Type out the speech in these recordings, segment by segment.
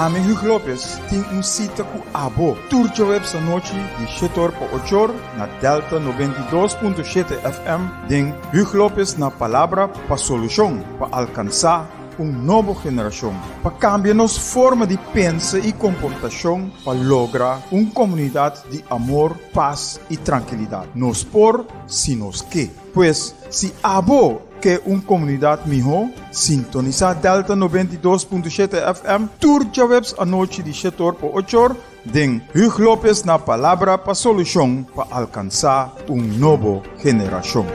Ami Hugo Lopez tin un sita ku abo tur djaweps anochi di shetor pa ochor na Delta 92.7 FM den Hugo Lopez na Palabra pa Solushon pa alkansá un nobo generashon, pa kambia nos forma di pensa i komportashon pa logra un komunidat di amor, pas i trankilidat. Nos por si nos ke. Pues, si abo ke un komunidat mihó, sintonisá Delta 92.7 FM tur djaweps anochi di shetor pa ochor den Huug Lopez na Palabra pa Solushon pa alkansá un nobo generashon.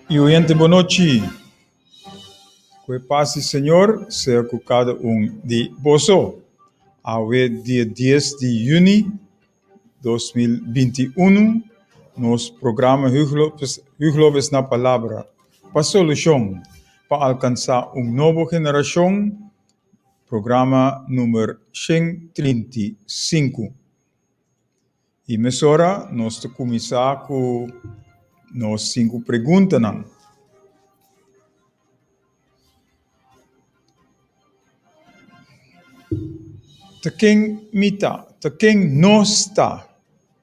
Y oyente bonochi. Ku e pas di Señor sea ku kada un di boso. Awe dia 10 di yüni 2021, nos programa Hugo Lopez na Palabra pa Solushon pa alkansá un nobo generashon, programa numer 135. I mesora nos ta kuminsá ku nos sinku preguntanan. Ta ken mi ta? Ta ken nos ta?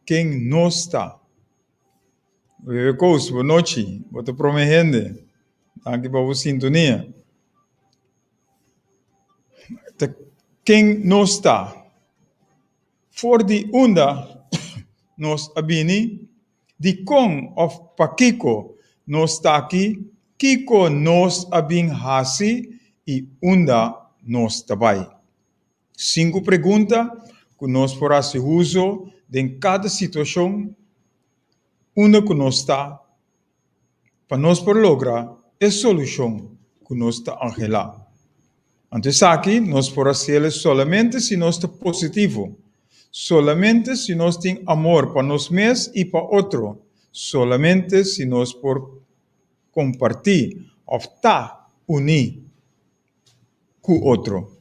Ken nos ta? Bebe Koos, bonochi. Bo ta prome hende. Danki pa bo sintonia. Ta ken nos ta? For di unda nos a bini? Dikon òf pakiko nos ta aki? Kiko nos a bin hasi i unda nos ta bai? Sinku pregunta ku nos por hasi uso den kada situashon unda ku nos ta pa nos por logra e solushon ku nos ta anhelá. Anto esaki nos por hasiel solamente si nos ta positivo, solamente si nos tin amor pa nos mes i pa otro, solamente si nos por kompartí òf ta uní ku otro.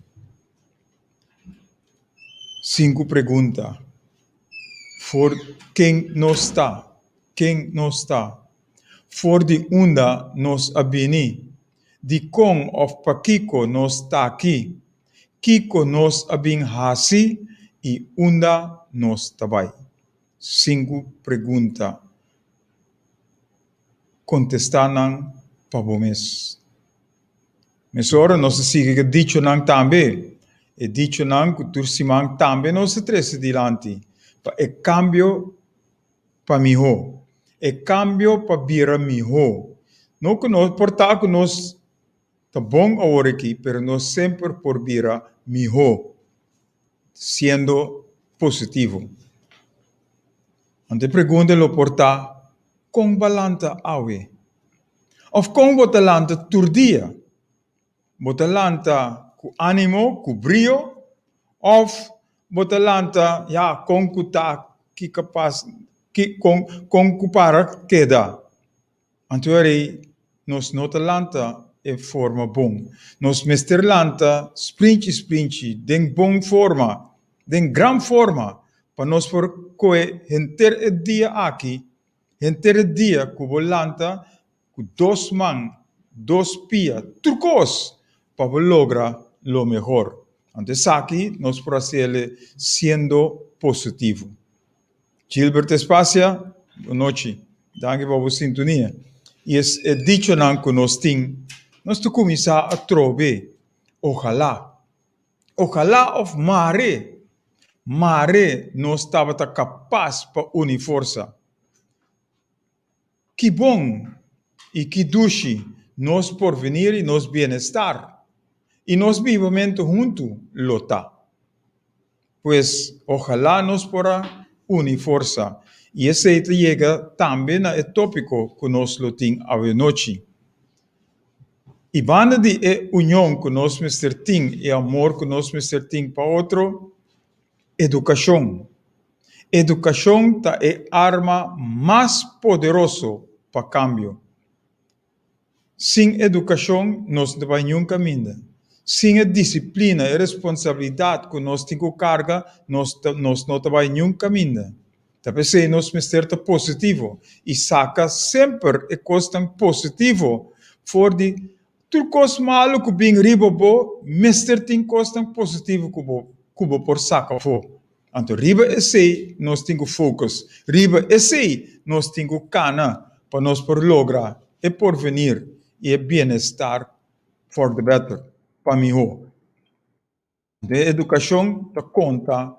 Sinku pregunta for ken nos ta, ken nos ta, for di unda nos a bini, dikon òf pakiko nos ta aki, kiko nos a bin hasi i unda nos ta bai. Sinku pregunta. Kontestá nan pa bo mes. Mesora nos ta sigui ku e dichonan tambe, e dichonan ku tur siman tambe nos ta trese dilanti pa e kambio pa mihó, e kambio pa bira mihó. No ku nos por ta ku nos ta bon awor aki, pero nos semper por bira mihó siendo positivo. Anto e pregunta lo por ta, Kon bo a lanta awe? Òf kon bo ta lanta tur dia? Bo ta lanta ku ánimo, ku brio? Òf bo ta lanta, ya, kon ku ta, ki kapas, ki, kon, kon ku para keda? Anto ei nos no ta lanta e forma bon. Nos mester lanta sprinchi sprinchi, den bon forma, den gran forma, pa nos por kohe henter e dia aki, henter e dia ku bo lanta ku dos man, dos pia, tur kos pa bo logra lo mehor. Anto esaki nos por hasiel siendo positivo. Gilbert Espacia, bonochi. Danki pa bo sintonia. I e dichonan ku nos tin, nos ta kuminsá atrobe. Ojalá. Ojalá òf mare, mare nos tabata kapas pa uni forsa. Ki bon i ki dushi nos porvenir i nos bienestar i nos bibamentu huntu lo ta. Pues, ojalá nos por a uni forsa i esei ta yega tambe na e tópiko ku nos lo tin awenochi. I banda di e union ku nos mester tin, e amor ku nos mester tin pa otro, edukashon. Edukashon ta e arma mas poderoso pa kambio. Sin edukashon nos no ta bai niun kaminda. Sin e disiplina, e responsabilidat ku nos tin ku karga, nos ta nos no ta bai niun kaminda. Ta p'esei nos mester ta positivo i saka semper e kosnan positivo for di tur kos malu ku bin riba bo, mester tin kosnan positivo ku bo ku bo por saka afó. Anto riba esei nos tin ku focus, riba esei nos tin ku kana pa nos por logra e porvenir i e bienestar for the better, pa mihó. Den edukashon ta konta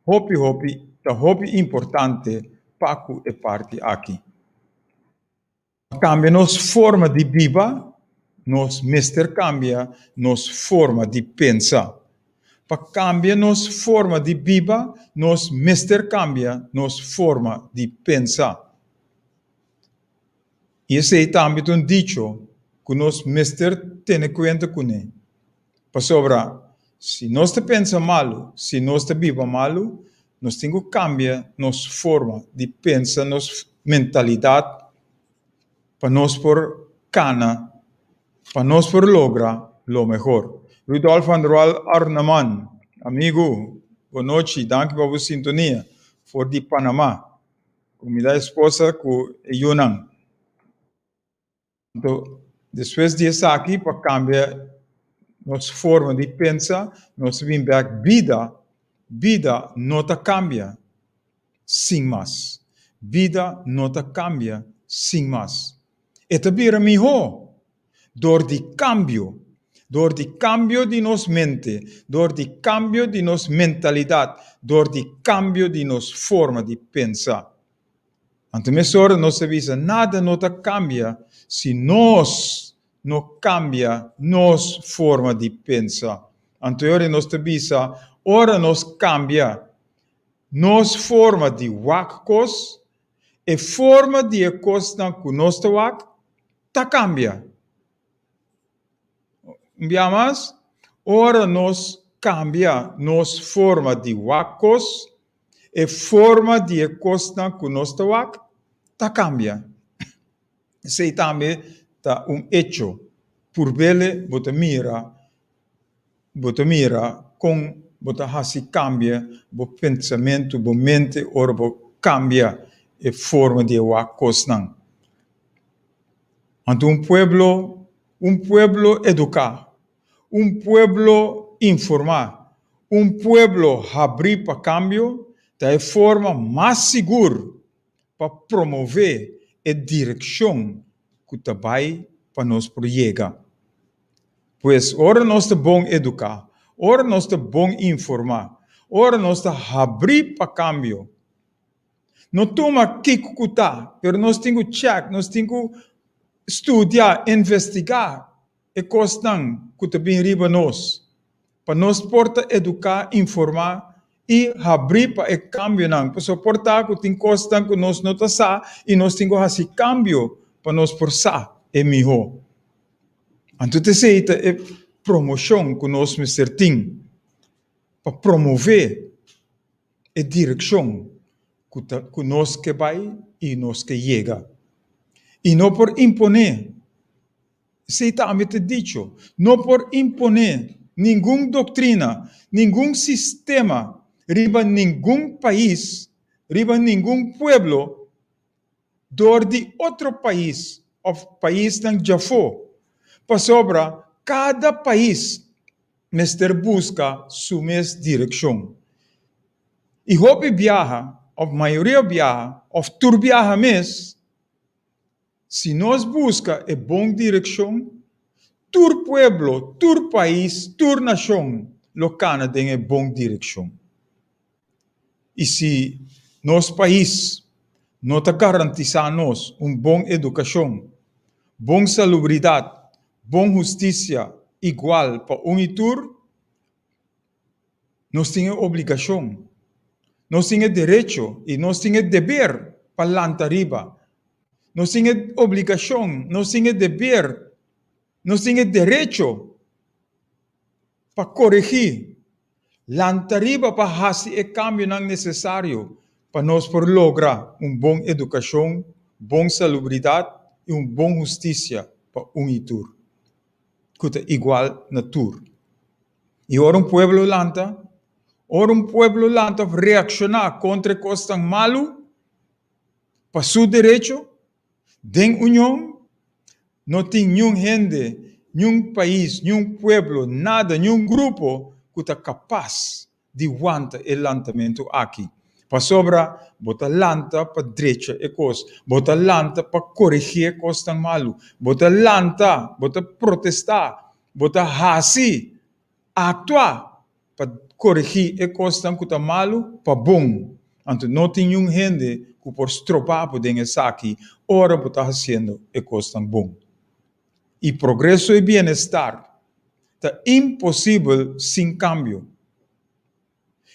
hopi hopi ta hopi importante pa ku e parti aki. Pa kambia nos forma di biba, nos mester kambia nos forma di pensa. Pa kambia nos forma di biba, nos mester kambia nos forma di pensa. I esei tambe ta un dicho ku nos mester tene kuenta kuné. Pasobra si nos ta pensa malu, si nos ta biba malu, nos tin ku kambia nos forma di pensa, nos mentalidat, pa nos por kana, pa nos por logra lo mehor. Rudolf van der Wal Arneman, amigu, bonochi, danki pa bo sintonia for di Panama. Ku mi da esposa ku e yunan. Anto, despues di esaki, pa kambia nos forma di pensa, nos bin bek bida, bida no ta kambia sin mas. Bida no ta kambia sin mas. E ta bira mihó dor di kambio, dor di kambio di nos mente, dor di kambio di nos mentalidat, dor di kambio di nos forma di pensa. Anto mesora nos ta bisa nada no ta kambia si nos no kambia nos forma di pensa. Anto e ora nos ta bisa ora nos kambia nos forma di wak kos, e forma di e kosnan ku nos ta wak ta kambia. Un bia mas, ora nos kambia nos forma di wak kos, e forma di e kosnan ku nos ta wak ta kambia. Esei tambe ta un echo. Purbele bo ta mira, bo ta mira kon bo ta hasi kambia bo pensamentu, bo mente ora bo kambia e forma di e wak kosnan. Anto un pueblo, un pueblo eduká, un pueblo informá, un pueblo habrí pa kambio ta e forma mas sigur pa promové e direkshon ku ta bai pa nos por yega. Pues ora nos ta bon eduká, ora nos ta bon informá, ora nos ta habrí pa kambio, No tuma kiko ku ta, pero nos tin ku chèk, nos tin ku studia, investigá e kosnan ku ta bin riba nos, pa nos por ta eduká, informá i habrí pa e kambionan. Pasobra por ta ku tin kosnan ku nos no ta sa i nos tin ku hasi kambio pa nos por sa e mihó. Anto ta esei ta e promoshon ku nos mester tin pa promové e direkshon ku ta ku nos ke bai i nos ke yega. I no por imponé, esei tambe ta dicho, no por imponé ningun doktrina, ningun sistema riba ningun pais, riba ningun pueblo dor di otro pais òf paisnan djafó, pasobra kada pais mester buska su mes direkshon. I hopi biaha, òf mayoria biaha, òf tur biaha mes, si nos buska e bon direkshon, tur pueblo, tur pais, tur nashon lo kana den e bon direkshon. I si nos pais no ta garantisá nos un bon edukashon, bon salubridat, bon hustisia igual pa un i tur, nos tin e obligashon, nos tin e derecho i nos tin e deber pa lanta riba. Nos tin e obligashon, nos tin e deber, nos tin e derecho pa koregí Lanta riba pa hasi e kambionan nesesario pa nos por logra un bon edukashon, bon salubridat i un bon hustisia pa un i tur, ku ta igual na tur. I ora un pueblo lanta, ora un pueblo lanta òf reakshoná kontra e kosnan malu pa su derecho den union, no tin niun hende, niun pais, niun pueblo, nada, niun grupo ku ta kapas di wanta e lantamentu aki. Pasobra bo ta lanta pa drecha e kos, bo ta lanta pa koregí e kosnan malu, bo ta lanta, bo ta protestá, bo ta hasi, aktua pa koregí e kosnan ku ta malu pa bon. Anto no tin niun hende ku por stroba bo den esaki ora bo ta hasiendo e kosnan bon. I progreso i bienestar ta imposibel sin kambio.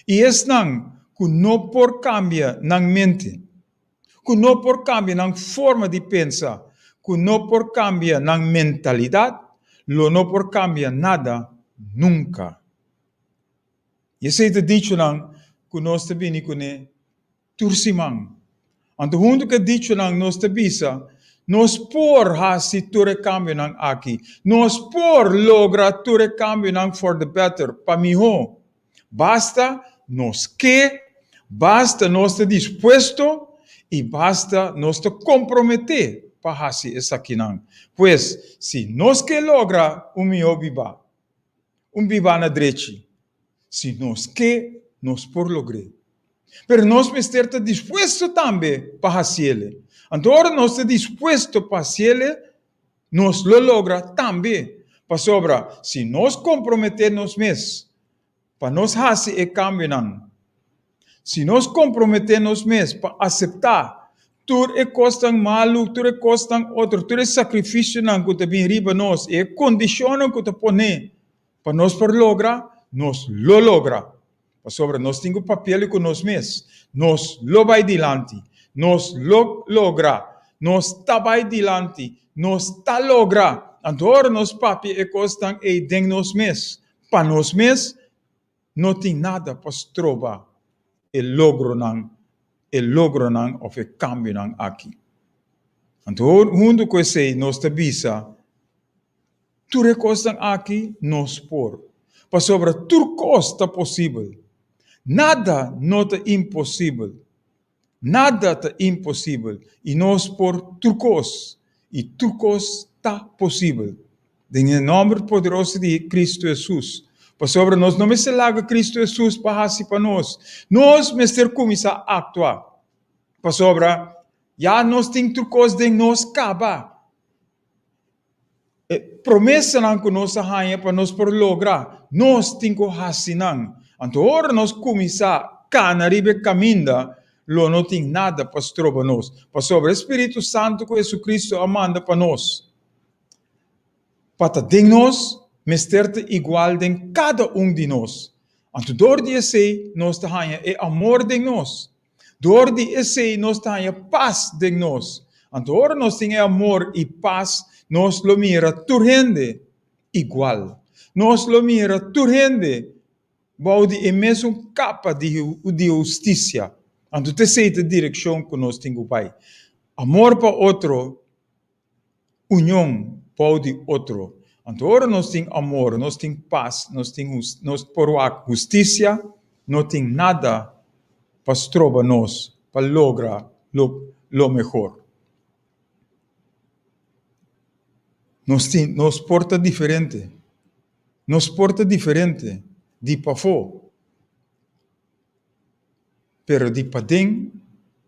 I esnan ku no por kambia nan mente, ku no por kambia nan forma di pensa, ku no por kambia nan mentalidat, lo no por kambia nada nunka. I esei ta dichonan ku nos ta bini kuné tur siman. Anto huntu ku e dichonan nos ta bisa, Nos por hasi tur e kambionan aki. Nos por logra tur e kambionan for the better, pa mihó. Basta nos ke, basta nos ta dispuesto i basta nos ta komprometé pa hasi esakinan. Pues, si nos ke logra un mihó bibá, un bibá na drechi, si nos ke, nos por logr'é. Pero nos mester ta dispuesto tambe pa hasiele. Anto ora nos ta dispuesto pa hasiele, nos lo logra tambe. Pasobra si nos komprometé nos mes pa nos hasi e kambionan, si nos komprometé nos mes pa aseptá tur e kosnan malu, tur e kosnan otro, tur e sakrifisionan ku ta bin riba nos i e kondishonnan ku ta poné pa nos por logra, nos lo logra. Pasobra nos tin ku papia ku nos mes. Nos lo bai dilanti. Nos lo logra. Nos ta bai dilanti. Nos ta logra. Anto ora nos papia e kosnan ei den nos mes, pa nos mes, no tin nada pa stroba e logronan, e logronan òf e kambionan aki. Anto huntu ku esei nos ta bisa. Tur e kosnan aki nos por, pasobra tur kos ta posibel. Nada no ta imposibel. Nada ta imposibel i nos por tur kos, i tur kos ta posibel. Den e nòmber poderoso di Kristu Hesus. Pasobra nos no mester laga Kristu Hesus pa hasi pa nos. Nos mester kuminsá aktua. Pasobra ya nos tin tur kos den nos kaba. E promesanan ku nos a haña pa nos por logra, nos tin ku hasi nan. Anto ora nos kuminsá kana riba e kaminda, lo no tin nada pa stroba nos, pasobra e spiritu santu ku Hesukristu a manda pa nos pa ta den nos, mester ta igual den kada un di nos. Anto dor di esei nos ta haña e amor den nos. Dor di esei nos ta haña pas den nos. Anto ora nos tin e amor i pas, nos lo mira tur hende igual. Nos lo mira tur hende bou di e mesun kapa di hustisia. Anto ta esei ta e direkshon ku nos tin ku bai. Amor pa otro Union bou di otro. Anto ora nos tin amor, nos tin pas, nos tin nos por wak hustisia, no tin nada pa stroba nos pa logra lo lo mehor. Nos tin nos por ta diferente, nos por ta diferente di pafó. Pero di paden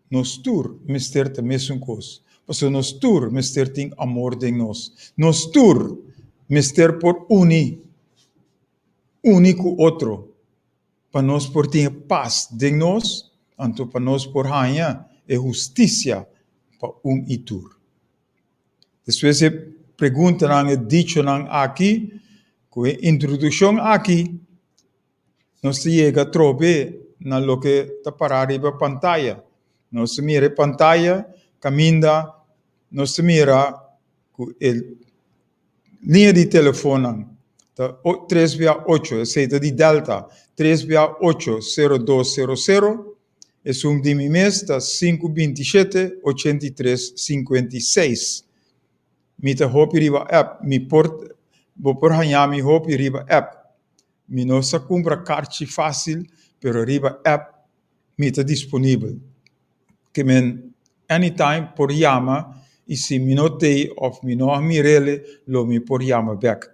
nos tur mester ta mesun kos, pasobra nos tur mester tin amor den nos. Nos tur mester por uni, uni ku otro pa nos por tin e pas den nos, anto pa nos por haña e hustisia pa un i tur. Despues e preguntanan, e dichonan aki, ku e introdukshon aki, Nos ta yega atrobe na loke ta pará riba pantaya. Nos ta mira e pantaya kaminda nos ta mira ku e liña di telefonnan ta tres bia ocho, esei ta di Delta, tres bia ocho sero dos sero sero, esun di mi mes ta sinku 27 83 56. Mi ta hopi riba app, mi por bo por haña mi hopi riba app. Mi no sa kumpra karchi fásil, pero riba app mi ta disponibel. Ke men anytime por yama i si mi no t'ei òf mi no a mir'el lo mi por yama bèk.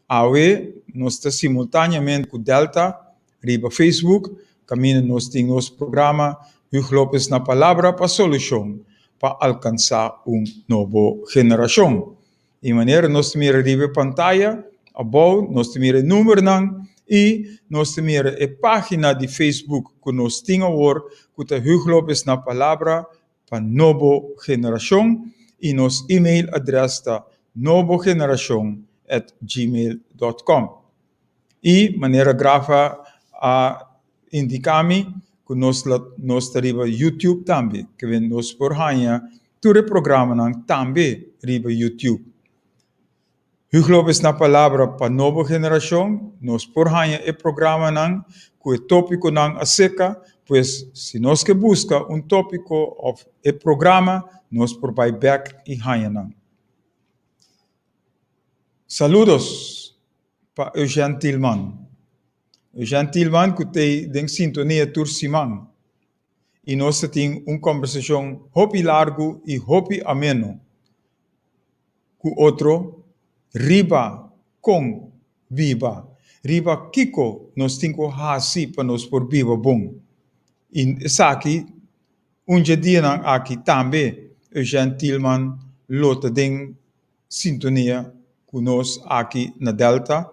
Awe nos ta simultáneamente ku Delta riba Facebook kaminda nos tin nos programa Huug Lopez na Palabra pa Solushon pa alkansá un nobo generashon. Di manera nos ta mira riba e pantaya abou, nos ta mira e numbernan i nos ta mira e página di Facebook ku nos tin awor ku ta Huug Lopez na Palabra pa Nobo Generashon i nos email adrès ta nobogenerashon at gmail dot com. I manera Grafa a indiká mi ku nos la nos ta riba YouTube tambe, ke nos por haña tur e programanan tambe riba YouTube. Huug Lopez na palabra pa nobo generashon, nos por haña e programanan ku e tópikonan aserka, pues si nos ke buska un tópiko òf e programa, nos por bai bèk i haña nan. Saludos pa Eugène Thielman. Eugène Thielman ku t'ei den sintonia tur siman i nos ta tin un kòmbersashon hopi largu i hopi ameno ku otro riba kon biba, riba kiko nos tin ku hasi pa nos por biba bon. I esaki un dje dianan aki tambe Eugène Thielman lo ta den sintonia ku nos aki na Delta.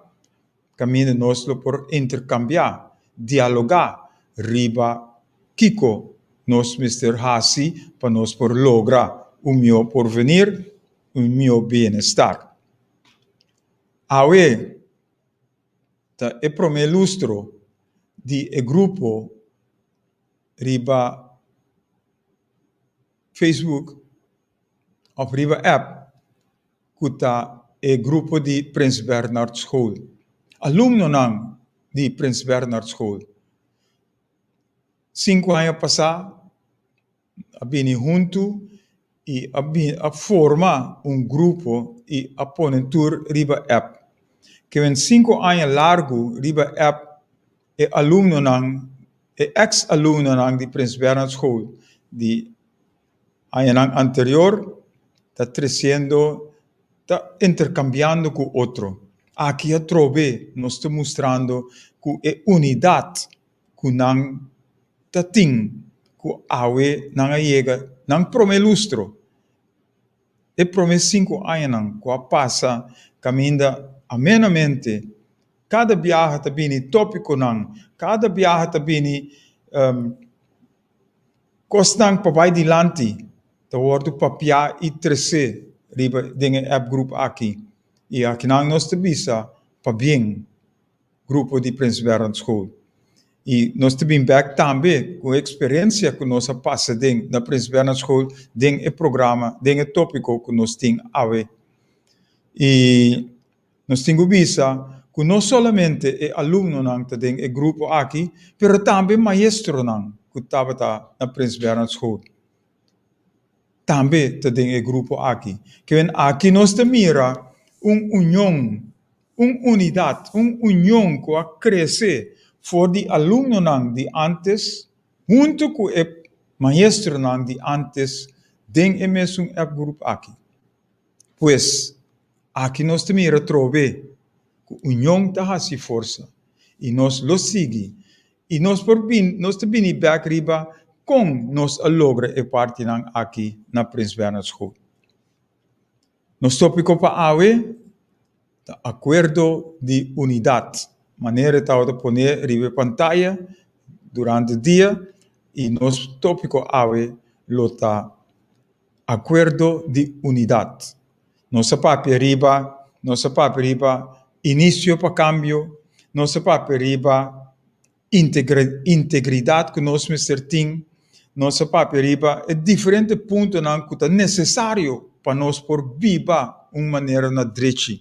Kaminda nos lo por interkambiá, dialogá riba kiko nos mester hasi pa nos por logra un mihó porvenir, un mihó bienestar. Awe ta e promé lustro di e grupo riba Facebook òf riba app ku ta e grupo di Prins Bernhard School. Alumnonan di Prins Bernhard School sinku aña pasá a bini huntu i a bini a forma un grupo i a pone tur riba app. Ke sinku aña largu riba app e alumnonan, e eks alumnonan di Prins Bernhard School di Añanan anterior ta treciendo, ta intercambiando cu otro. Aki atrobe nos ta mustrando cu e unidad cu nan ta tin, cu awe nan a yega nan prome lustro. E prome cinco añanan cu a pasa caminda amenamente, cada biaha ta bini topiconan, cada biaha ta bini Kosnan pa bai dilanti ta wòrdu papiá i tresé riba den e app group aki i akinan nos ta bisa pabien grupo di Prins Bernhard School. I nos ta bin bèk tambe ku e eksperensia ku nos a pasa den na Prins Bernhard School den e programa, den e tópiko ku nos tin awe. I Nos tin ku bisa ku no solamente e alumnonan ta den e grupo aki, pero tambe maestronan ku tabata na Prins Bernhard School tambe ta den e grupo aki. Kiben aki nos ta mira un union, un unidat, un union ku a krese for di alumnonan di antes huntu ku e maestronan di antes den e mesun app group aki. Pues, aki nos ta mira atrobe ku union ta hasi forsa i nos lo sigui i nos por bin nos ta bini bèk riba kon nos a logra e partinan aki na Prins Bernhard School. Nos tópiko pa awe ta Akuerdo di Unidat, manera e tabata poné riba e pantaya durante dia i nos tópiko awe lo ta Akuerdo di unidat. Nos a papia riba, nos a papia riba inisio pa kambio, nos a papia riba integridat ku nos mester tin, nos a papia riba e diferente puntonan ku ta nesesario pa nos por biba un manera na drechi.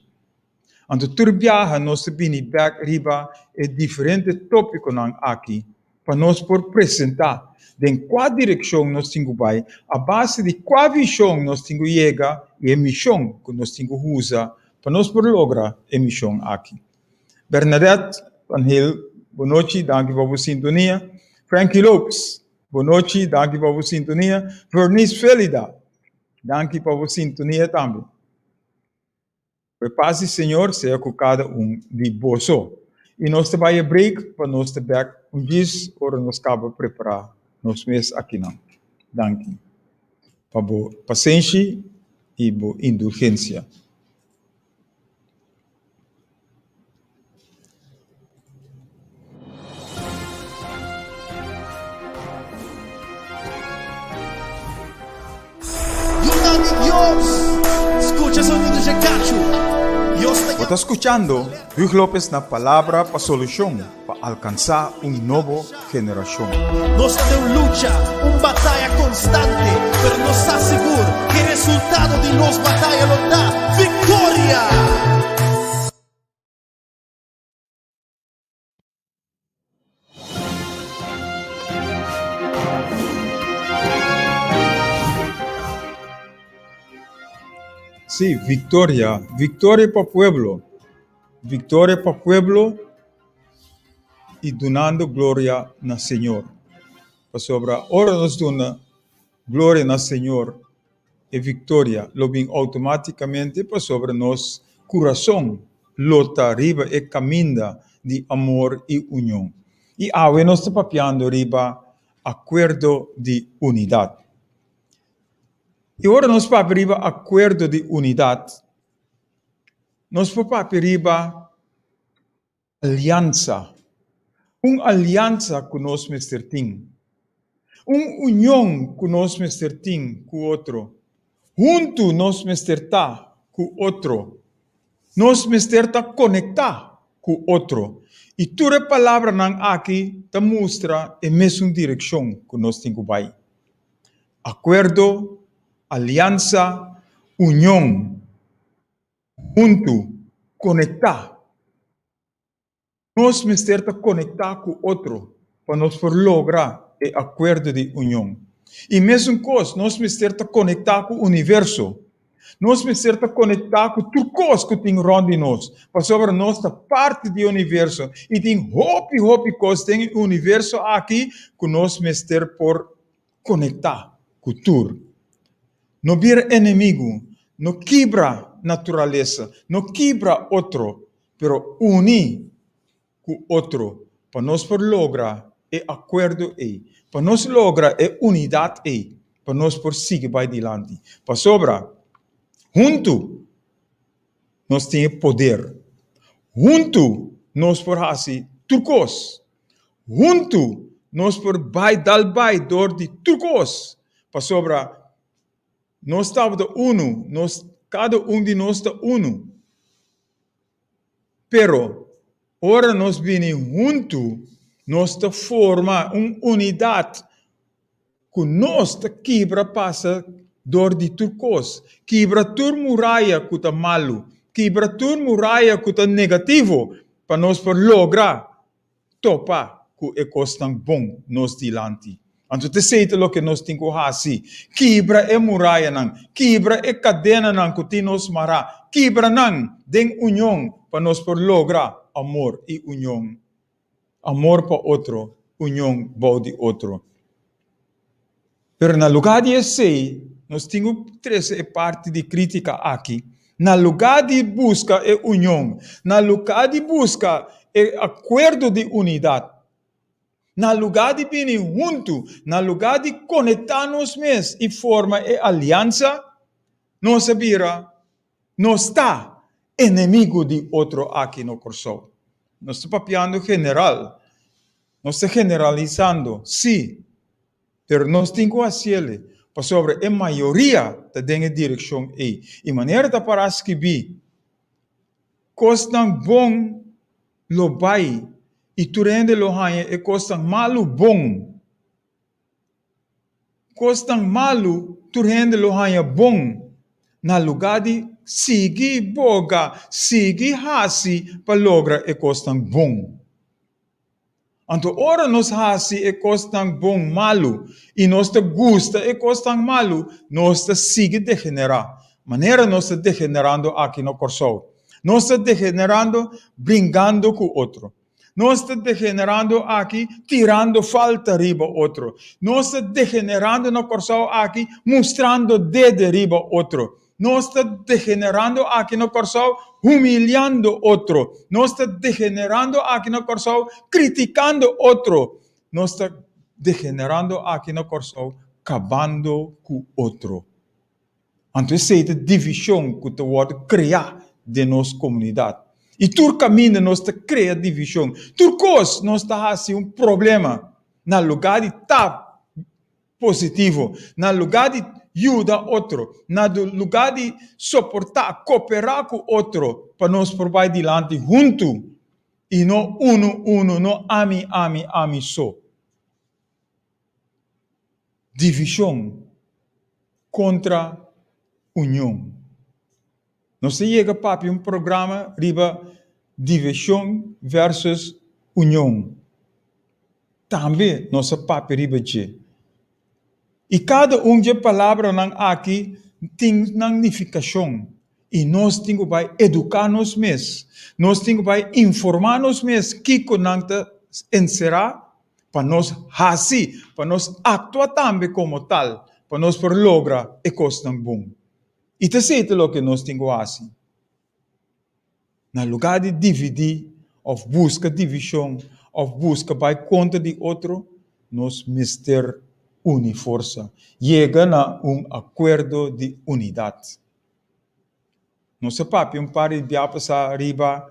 Anto tur biaha nos ta bini bek riba e diferente tópikonan aki pa nos por presentá den kua direkshon nos tin ku bai, a base di kua vishon nos tin ku yega i e mishon ku nos tin ku usa pa nos por logra e mishon aki. Bernadette. Van Heel, bon nochi, danki pa bo sintonia. Frankie Lopes, bon nochi, danki pa bo sintonia. Vernice Felida, danki pa bo sintonia tambe. Ku e pas di Señor sea ku kada un di boso. I nos ta bai e break pa nos ta bek un djis ora nos kaba prepará nos mes akinan. Danki pa bo pasenshi i bo indulgensia. Yunan di Dios, scucha sonido dje cachu. Dios ta Bo ta skuchando Huug Lopez na Palabra pa Solushon pa alkansá un nobo generashon. Nos ta den un lucha, un bataya constante, pero nos sa sigur cu e resultado di nos bataya lo ta victoria! Sí, victoria, victoria pa pueblo, victoria pa pueblo y dunando gloria na Señor. Pasobra ora nos duna gloria na Señor, e victoria lo bin automaticamente pasobra nos curason lo ta riba e caminda di amor y union. Y awe nos ta papiando riba acuerdo di unidad. Y ora nos papia riba acuerdo di unidad, nos por papia riba Aliansa. Un aliansa ku nos mester tin. Un union ku nos mester tin ku otro. Huntu nos mester ta ku otro. Nos mester ta konektá ku otro. I tur e palabranan aki ta mustra e mesun direkshon ku nos tin ku bai. Akuerdo, aliansa, union. Huntu, konektá. Nos mester ta konektá ku otro pa nos por logra e akuerdo di union. I mesun kos, nos mester ta konektá ku universo. Nos mester ta konektá ku tur kos ku tin rònt di nos, pasobra nos ta parti di e universo i tin hopi, hopi kos den e universo aki ku nos mester por konektá ku tur. No bira enemigu, no kibra naturalesa, no kibra otro, pero uni ku otro pa nos por logra e akuerdo ei, pa nos logra e unidat ei, pa nos por sigui bai dilanti. Pasobra huntu nos tin e poder, huntu nos por hasi tur kos. Huntu nos por bai dal bai dor di tur kos, pasobra nos tabata unu, nos kada un di nos ta unu. Pero ora nos bini huntu, nos ta forma un unidat ku nos ta kibra pasa dor di tur kos, kibra tur muraya ku ta malu, kibra tur muraya ku ta negativo pa nos por logra topa ku e kosnan bon nos dilanti. Anto ta esei ta loke nos tin ku hasi, kibra e murayanan, kibra e kadenanan ku tin nos mará, kibra nan den union pa nos por logra amor i union, amor pa otro, union bou di otro. Pero na lugá di esei, nos tin ku trese e parti di krítika aki. Na lugá di buska e union, na lugá di buska e akuerdo di unidat, na lugá di bini huntu, na lugá di konektá nos mes i forma e aliansa, nos a bira, nos ta enemigu di otro aki na Kòrsou. Nos ta papiando general, nos ta generalisando, sí. Pero nos tin ku hasiel pasobra e mayoria ta den e direkshon ei. I manera ta pará skibí, Kosnan bon lo bai i tur hende lo haña e kosnan malu bon. Kosnan malu tur hende lo haña bon na lugá di sigui boga, sigui hasi pa logra e kosnan bon. Anto ora nos hasi e kosnan bon malu i nos ta gusta e kosnan malu, nos ta sigui degenerá, manera nos ta degenerando aki na Kòrsou. Nos ta degenerando bringando ku otro. Nos ta degenerando aki tirando falta riba otro. Nos ta degenerando na Kòrsou aki mustrando dede riba otro. Nos ta degenerando aki na Kòrsou humiliando otro. Nos ta degenerando aki na Kòrsou kritikando otro. Nos ta degenerando aki na Kòrsou kabando ku otro. Anto esei ta divishon ku ta wòrdu kreá den nos komunidat. I tur kaminda nos ta krea divishon. Tur kos nos ta hasi un problema na lugá di ta positivo, na lugá di yuda otro, na lugá di soportá, koperá ku otro pa nos por bai dilanti huntu i no unu unu, no ami, ami, ami so. Divishon kontra union. Nos ta yega papia un programa riba divishon versus union. Tambe nos a papia riba dje. I kada un dje palabranan aki tin nan nifikashon i nos tin ku bai eduká nos mes. Nos tin ku bai informá nos mes kiko nan ta enserá pa nos hasi, pa nos aktua tambe komo tal, pa nos por logra e kosnan bon. I ta esei ta loke nos tin ku hasi. Na lugá di dividí òf buska divishon òf buska bai kontra di otro, nos mester uni forsa, yega na un akuerdo di unidat. Nos a papia un par di bia pasá riba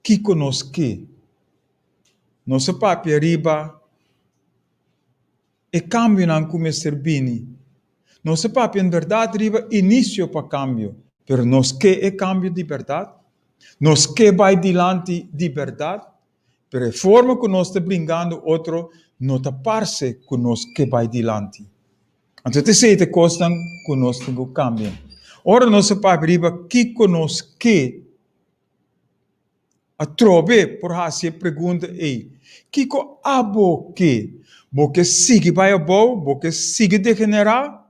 kiko nos ke. Nos a papia riba e kambionan ku mester bini. Nos a papia en bèrdat riba inisio pa kambio, pero nos ke e kambio di bèrdat? Nos ke bai dilanti di bèrdat? Pero e forma ku nos ta bringando otro no ta parse ku nos ke bai dilanti. Anto ta esei ta e kosnan ku nos tin ku kambia. Ora nos a papia riba kiko nos ke, atrobe por hasi e pregunta ei, Kiko abo ke? Bo ke sigui bai abou? Bo ke sigui degenerá?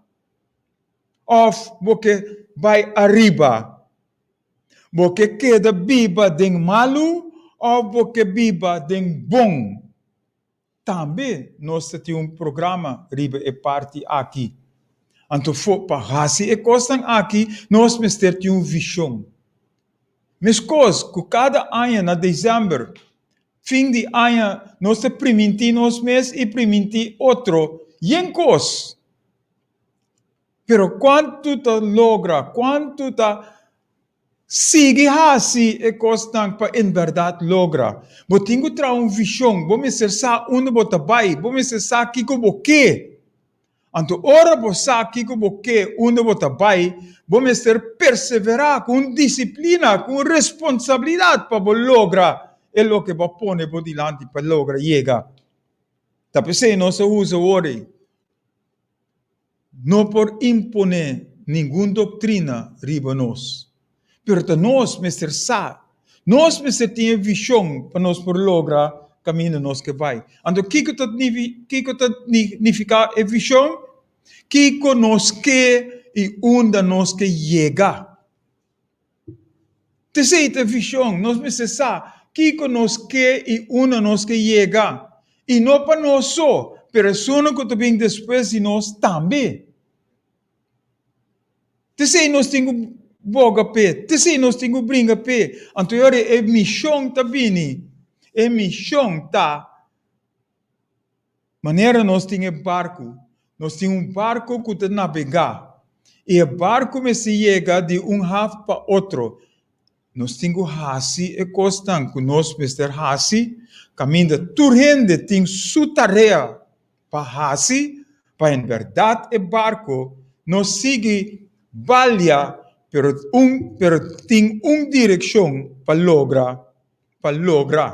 Òf bo ke bai ariba? Bo ke keda biba den malu òf bo ke biba den bon? Tambe nos ta tin un programa riba e parti aki. Anto for pa hasi e kosnan aki nos mester tin un vishon. Meskos ku kada aña na desèmber, fin di aña, nos ta primintí nos mes i primintí otro yen kos. Pero kuantu ta logra, kuantu ta sigui hasi e kosnan pa en bèrdat logra? Bo tin ku traha un vishon, bo mester sa unda bo ta bai, bo mester sa kiko bo ke. Anto ora bo sa kiko bo ke, unda bo ta bai, bo mester perseverá ku un disiplina, ku un responsabilidat pa bo logra e loke bo a pone bo dilanti pa logra yega. Ta p'esei nos a usa wor ei. No por imponé ningun doktrina riba nos, pero ta nos mester sa, nos mester tin e vishon pa nos por logra kaminda nos ke bai. Anto kiko ta kiko ta nifiká e vishon? Kiko nos ke i unda nos ke yega? T'esei ta vishon, nos mester sa kiko nos ke i unda nos ke yega. I no pa nos so, pero esunnan ku ta bin despues di nos tambe. T'esei nos tin ku boga p'e, t'esei nos tin ku bringa p'e. Anto e ora e mishon ta bini, e mishon ta Manera nos tin e barku, nos tin un barku ku ta nabegá, i e barku mester yega di un haf pa otro. Nos tin ku hasi e kosnan ku nos mester hasi, kaminda tur hende tin su tarea pa hasi, pa en bèrdat e barku no sigui balia, pero un pero tin un direkshon pa logra pa logra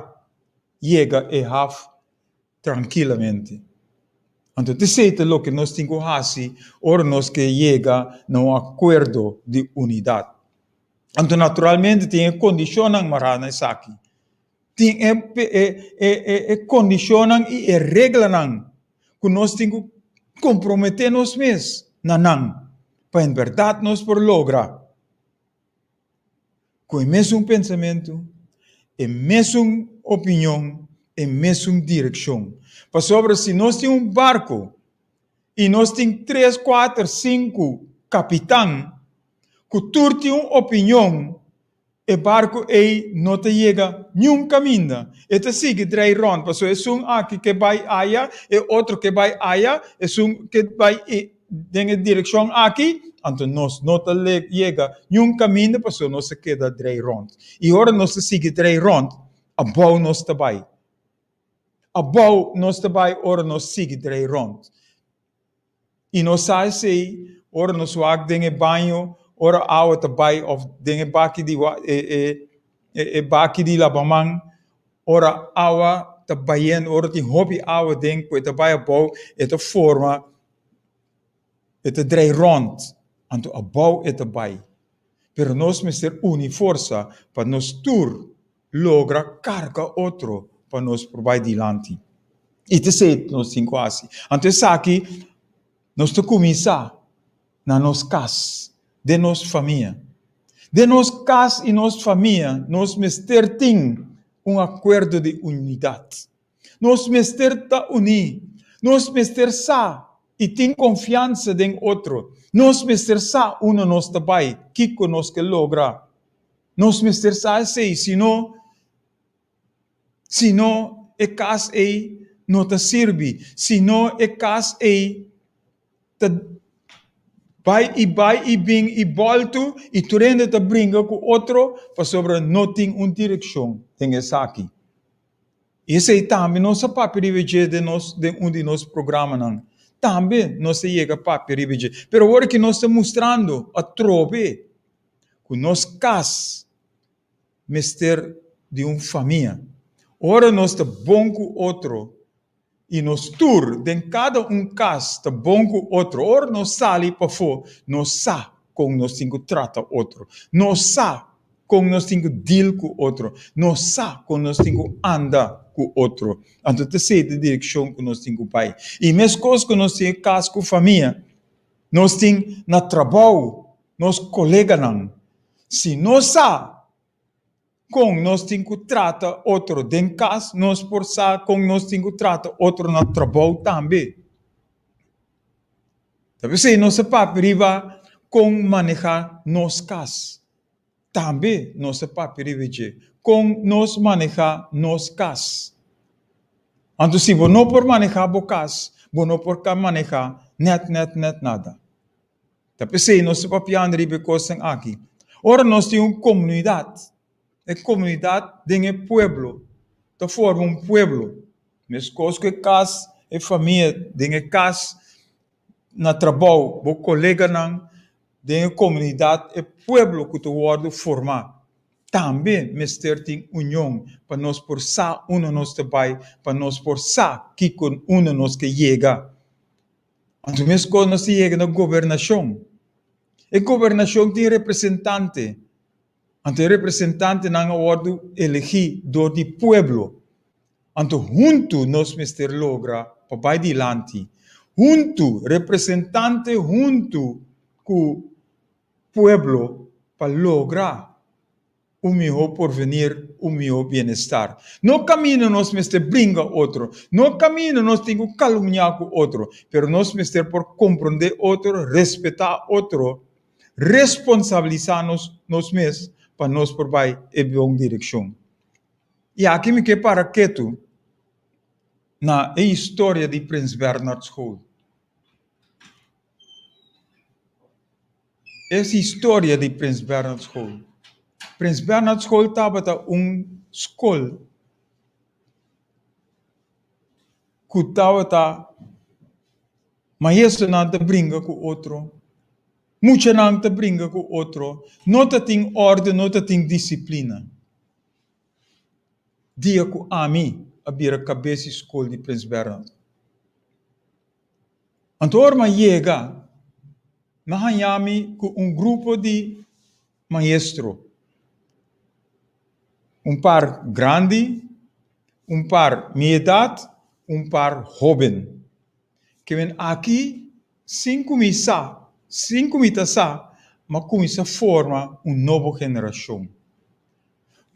yega e haf trankilamente. Anto t'esei ta loke nos tin ku hasi ora nos ke yega na un akuerdo di unidat. Anto naturalmente tin e kondishonnan mará na esaki. Tin e e e e kondishonnan i e reglanan ku nos tin ku komprometé nos mes na nan pa en bèrdat nos por logra Ku e mesun pensamentu, e mesun. opinion, e mesun direkshon. Pasobra si nos tin un barko i nos tin tres, kuater, sinku kapitan ku tur tin un opinion, e barku ei no ta yega niun kaminda. E ta sigui drei rònt, pasobra esun aki ke bai aya, e otro ke bai aya, esun ke bai den e direkshon aki, anto nos no ta yega niun kaminda pasobra nos ta keda drei rònt. I ora nos ta sigui drei rònt, abou nos ta bai. Abou nos ta bai ora nos sigui drei rònt. I nos sa esei ora nos wak den e baño, ora awa ta bai òf den e baki di e e e baki di labaman, ora awa ta bayendo, ora tin hopi awa den ku e ta bai abou, e ta forma, e ta drei rònt, anto abou e ta bai. Pero nos mester uni forsa pa nos tur logra karga otro pa nos por bai dilanti. I ta esei nos tin ku hasi. Anto esaki nos ta kuminsá na nos kas, den nos famia. Den nos kas i nos famia nos mester tin un akuerdo di unidat. Nos mester ta uní. Nos mester sa i tin konfiansa den otro. Nos mester sa unda nos ta bai, kiko nos ke logra. Nos mester sa esei, sino, sino e kas ei no ta sirbi, sino e kas ei ta bai i bai i bin i bòltu i tur hende ta bringa ku otro pasobra no tin un direkshon den esaki. I esei tambe nos a papia riba dje den nos den un di nos programanan. Tambe nos a yega papia riba dje. Pero awor ki nos ta mustrando atrobe ku nos kas mester di un famia. Ora nos ta bon ku otro i nos tur den kada un kas ta bon ku otro, ora nos sali pafó nos sa kon nos tin ku trata otro, nos sa kon nos tin ku deal ku otro, nos sa kon nos tin ku anda ku otro. Anto ta esei ta e direkshon ku nos tin ku bai. I meskos ku nos tin e kas ku famia, nos tin na trabou nos koleganan. Si nos sa kon nos tin ku trata otro den kas, nos por sa kon nos tin ku trata otro na trabou tambe. Ta p'esei nos a papia riba kon manehá nos kas. Tambe nos a papia riba dje, kon nos manehá nos kas. Anto si bo no por manehá bo kas, bo no por ka manehá nèt nèt nèt nada. Ta p'esei nos ta papiando riba e kosnan aki. Ora nos tin un komunidat, e komunidat den e pueblo ta forma un pueblo. Meskos ku e kas, e famia den e kas, na trabou, bo koleganan den e komunidat, e pueblo ku ta wòrdu formá tambe mester tin union pa nos por sa unda nos ta bai, pa nos por sa kiko unda nos ke yega. Anto meskos nos ta yega na gobernashon. E gobernashon tin representante, anto e representantenan a wòrdu elegí dor di pueblo. Anto huntu nos mester logra pa bai dilanti. Huntu, representante huntu ku pueblo pa logra un mihó porvenir, un mihó bienestar. No kaminda nos mester bringa otro, no kaminda nos tin ku kalumniá ku otro, pero nos mester por komprondé otro, respetá otro, responsabilisá nos nos mes pa nos por bai e bon direkshon. I aki mi ke para ketu na e historia di Prins Bernhard School. Es historia di Prins Bernhard School. Prins Bernhard School tabata un skol ku tabata maestronan ta bringa ku otro, muchanan ta bringa ku otro, no ta tin orde, no ta tin disiplina. Dia ku ami a bira kabes di skol di Prins Bernhard. Anto ora mi a yega, mi a haña mi ku un grupo di maestro, un par grandi, un par mi edat, un par hóben. Ke men aki, sin ku mi sa, sin ku mi ta sa, mi a kuminsá forma un nobo generashon.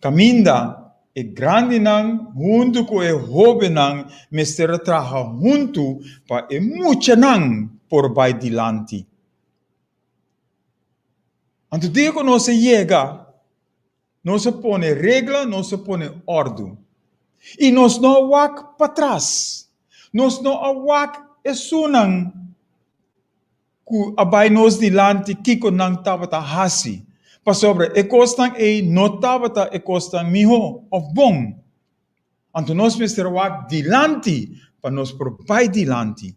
Kaminda. E grandinan huntu ku e hóbennan mester a traha huntu pa e muchanan por bai dilanti. Anto dia ku nos a yega, nos a pone regla, nos a pone òrdu. I nos no a wak patras. Nos no a wak esunnan ku a bai nos dilanti kiko nan tabata hasi, pasobra e kosnan ei no tabata e kosnan mihó òf bon. Anto nos mester wak dilanti pa nos por bai dilanti.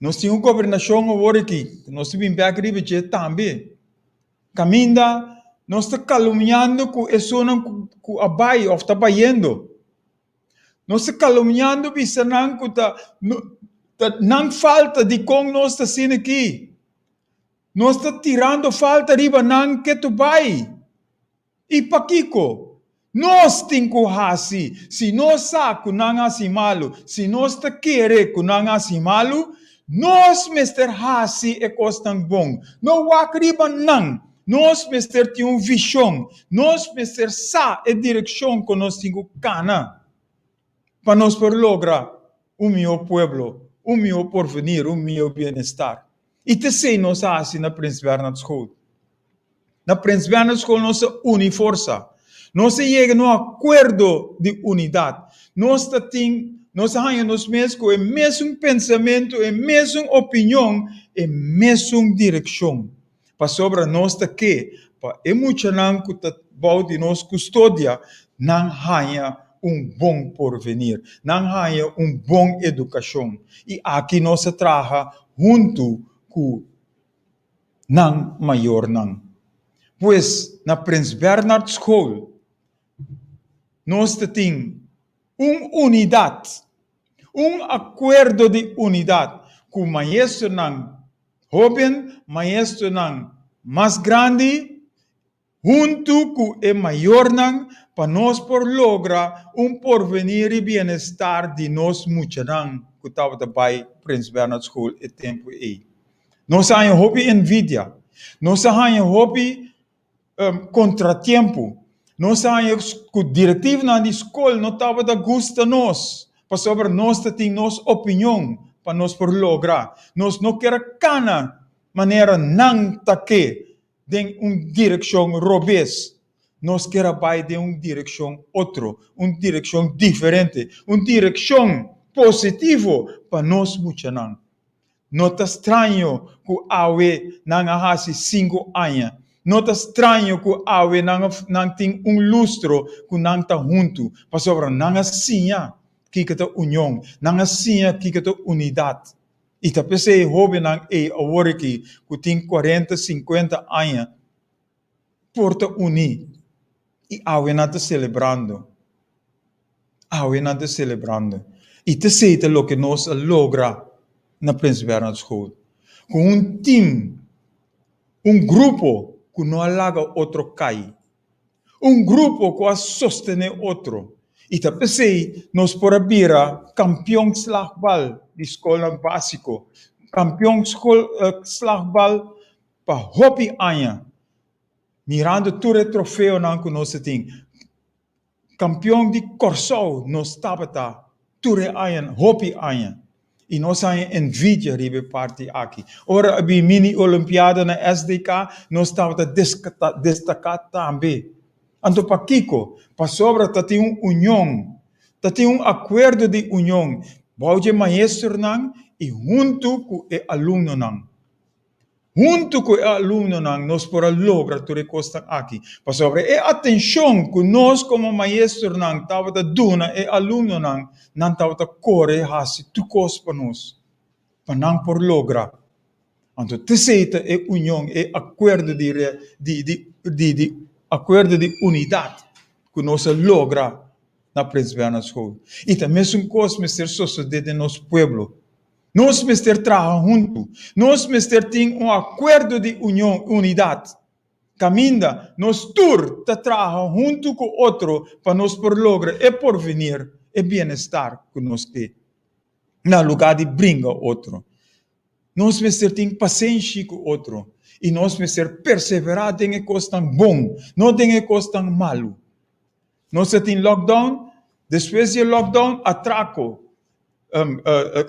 Nos tin un gobernashon awor aki, ku nos ta bin bèk riba dje tambe, kaminda nos ta kalumniando ku esunnan ku a bai òf ta bayendo. Nos ta kalumniando bisa nan ku ta ta nan falta dikon nos ta asina aki. Nos ta tirando falta riba nan ketu bai. I pakiko? Nos tin ku hasi. Si nos sa ku nan hasi malu, si nos ta kere ku nan hasi malu, nos mester hasi e kosnan bon. No wak riba nan. Nos mester tin un vishon. Nos mester sa e direkshon ku nos tin ku kana pa nos por logra un mihó pueblo, un mihó porvenir, un mihó bienestar. I ta esei nos a hasi na Prins Bernhard School. Na Prins Bernhard School nos a uni forsa. Nos a yega na un akuerdo di unidat. Nos ta tin, nos a haña nos mes ku e mesun pensamentu, e mesun opinion, e mesun direkshon. Pasobra nos ta ke pa e muchanan ku ta bou di nos kustodia nan haña un bon porvenir, nan haña un bon edukashon. I aki nos a traha huntu ku nan mayornan. Pues na Prins Bernhard School nos ta tin un unidat, un akuerdo di unidat ku maestronan Hoben maestronan mas grandi huntu ku e mayornan pa nos por logra un porvenir i bienestar di nos muchanan ku tabata bai Prins Bernhard School e tempu ei. Nos a haña hopi envidia, nos a haña hopi kontratiempu. Nos a haña ku direktivnan di skol no tabata gusta nos, pasobra nos ta tin nos opinion pa nos por logra. Nos no kier a kana manera nan ta ke den un direkshon robes. Nos kier a bai den un direkshon otro, un direkshon diferente, un direkshon positivo pa nos muchanan. No ta straño ku awe nan a hasi sinku aña. No ta straño ku awe nan nan tin un lustro ku nan ta huntu, pasobra nan a siña kiko ta union, nan a siña kiko ta unidat. I ta p'esei hóbennan ei awor aki ku tin kuarenta, sinkuenta aña por ta uní i awe nan ta selebrando. Awe nan ta selebrando. I t'esei ta loke nos a logra na Prins Bernhard School. Ku un tim, un grupo ku no a laga otro kai. Un grupo ku a sostené otro. I ta p'esei nos por a bira kampion slagbal di skolnan básiko, kampion skol slagbal pa hopi aña. Mirando tur e trofeonan ku nos a tin. Kampion di Kòrsou nos tabata tur e añanan, hopi aña. I nos haña envidia riba e parti aki. Ora a bin mini olimpiada na SDK, nos tabata destaká tambe. Anto pakiko? Pasobra ta tin un union, ta tin un akuerdo di union bou dje maestronan i huntu ku e alumnonan. Huntu ku e alumnonan nos por a logra tur e kosnan aki, pasobra e atenshon ku nos komo maestronan tabata duna e alumnonan, nan tabata kore hasi tur kos pa nos, pa nan por logra. Anto t'esei ta e union, e akuerdo di di di di akuerdo di unidat ku nos a logra na Prins Bernhard School. I ta mesun kos mester sosodé den nos pueblo. Nos mester traha huntu. Nos mester tin un akuerdo di union, unidat, kaminda nos tur ta traha huntu ku otro pa nos por logra e porvenir, e bienestar ku nos ke, na lugá di bringa otro. Nos mester tin pasenshi ku otro i nos mester perseverá den e kosnan bon, no den e kosnan malu. Nos a tin lockdown, despues di e lockdown atraco,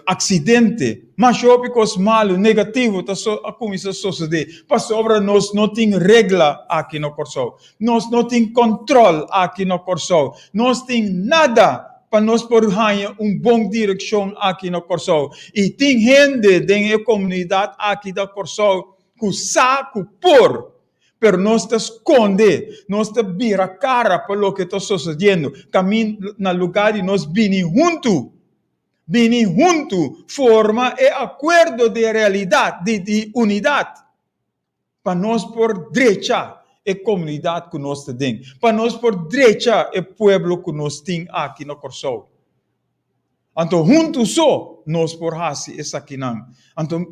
accidente, masha hopi cos malo, negativo ta a cuminsa sosode pasobra nos no tin regla aki na Corsou, nos no tin control aki na Corsou, nos tin nada pa nos por haña un bon direccion aki na Corsou. Y tin hende den e comunidad aki na Corsou cu sa cu por. Pero nos ta skonde, nos ta bira kara pa loke ta sosodiendo, kamin na lugá di nos bini huntu, bini huntu forma e akuerdo di realidat, di di unidat, pa nos por drecha e komunidat ku nos ta den, pa nos por drecha e pueblo ku nos tin aki na Kòrsou. Anto huntu so nos por hasi esakinan. Anto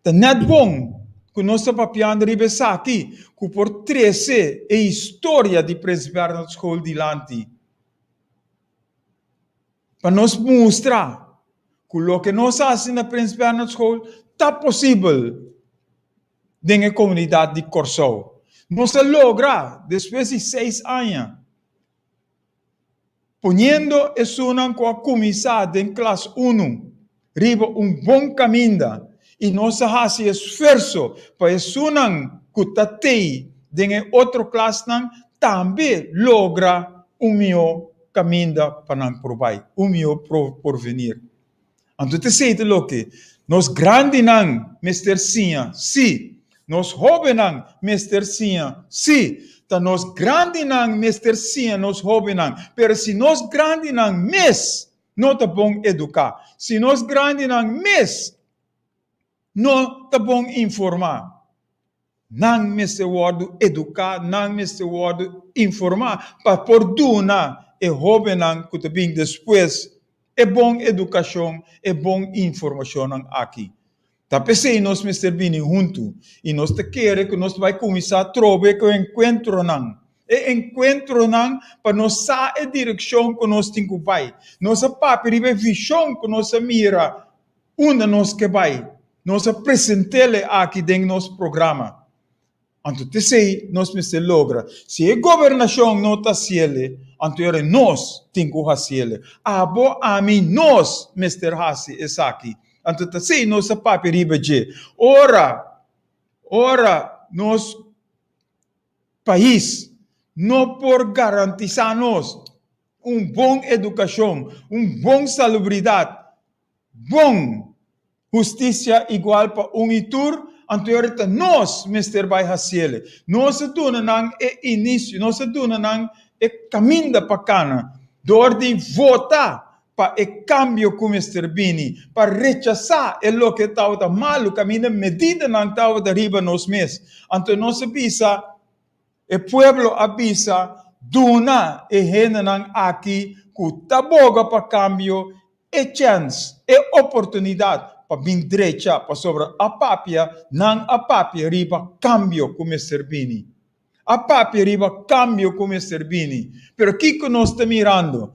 Ta nèt bon ku nos ta papiando riba esaki ku por trese e historia di Prins Bernhard School dilanti pa nos mustra ku loke nos hasi na Prins Bernhard School ta posibel den e komunidat di Kòrsou. Nos a logra despues di seis aña. Poniendo esunnan ku a kuminsá den klas unu riba un bon kaminda i nos a hasi esfuerso pa esunnan ku ta tei den e otro klasnan tambe logra un mihó kaminda pa nan por bai, un mihó porvenir. Anto ta esei ta loke nos grandinan mester siña? Sí. Nos hóbennan mester siña? Sí. Ta nos grandinan mester siña nos hóbennan. Pero si nos grandinan mes no ta bon eduká, si nos grandinan mes no ta bon informá, Nan mester wòrdu eduká, nan mester wòrdu informá pa por duna e hóbennan ku ta bin despues e bon edukashon, e bon informashonnan aki. Ta p'esei nos mester bini huntu i nos ta kere ku nos ta bai kuminsá trobe ku e enkuentronan. E enkuentronan pa nos sa e direkshon ku nos tin ku bai. Nos a papia riba e vishon ku nos a mira Unda nos ke bai? Nos a present'el e aki den nos programa. Anto t'esei nos mester logra. Si e gobernashon no ta hasiel, anto era nos tin ku hasiel. Abo, ami, nos mester hasi esaki. Anto t'esei nos a papia riba dje. Ora, ora nos pais no por garantisá nos un bon edukashon, un bon salubridat, Bon! Hustisia igual pa un i tur, anto e ora ta nos mester bai hasiele. Nos a duna nan e inisio, nos a duna nan e kaminda pa kana dor di vota pa e kambio ku mester bini, pa rechasá e loke tabata malu, kaminda medidanan tabata riba nos mes. Anto nos a bisa. E pueblo a bisa, Duna e hendenan aki ku ta boga pa kambio e chèns, e oportunidat pa bin drecha, pasobra a papia, nan a papia riba kambio ku mester bini. A papia riba kambio ku mester bini. Pero kiko nos ta mirando?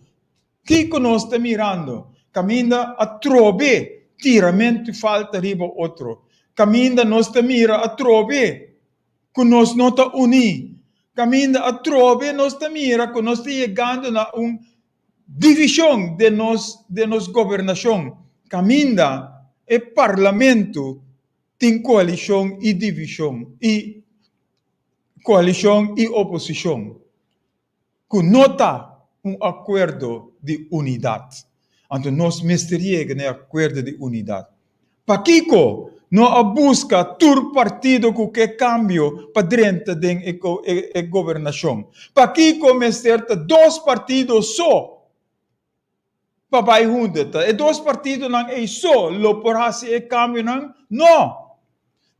Kiko nos ta mirando? Kaminda atrobe tiramentu falta riba otro. Kaminda nos ta mira atrobe ku nos no ta uní. Kaminda atrobe nos ta mira ku nos ta yegando na un divishon den nos den nos gobernashon. Kaminda e parlamento tin koalishon i divishon i koalishon i oposishon. Ku no ta un akuerdo di unidat. Anto nos mester yega na e akuerdo di unidat. Pakiko no a buska tur partido ku ke kambio pa drenta den e gobernashon? Pakiko mester ta dos partido so pa bai hunta? Ta e dos partidonan ei so lo por hasi e kambionan? No!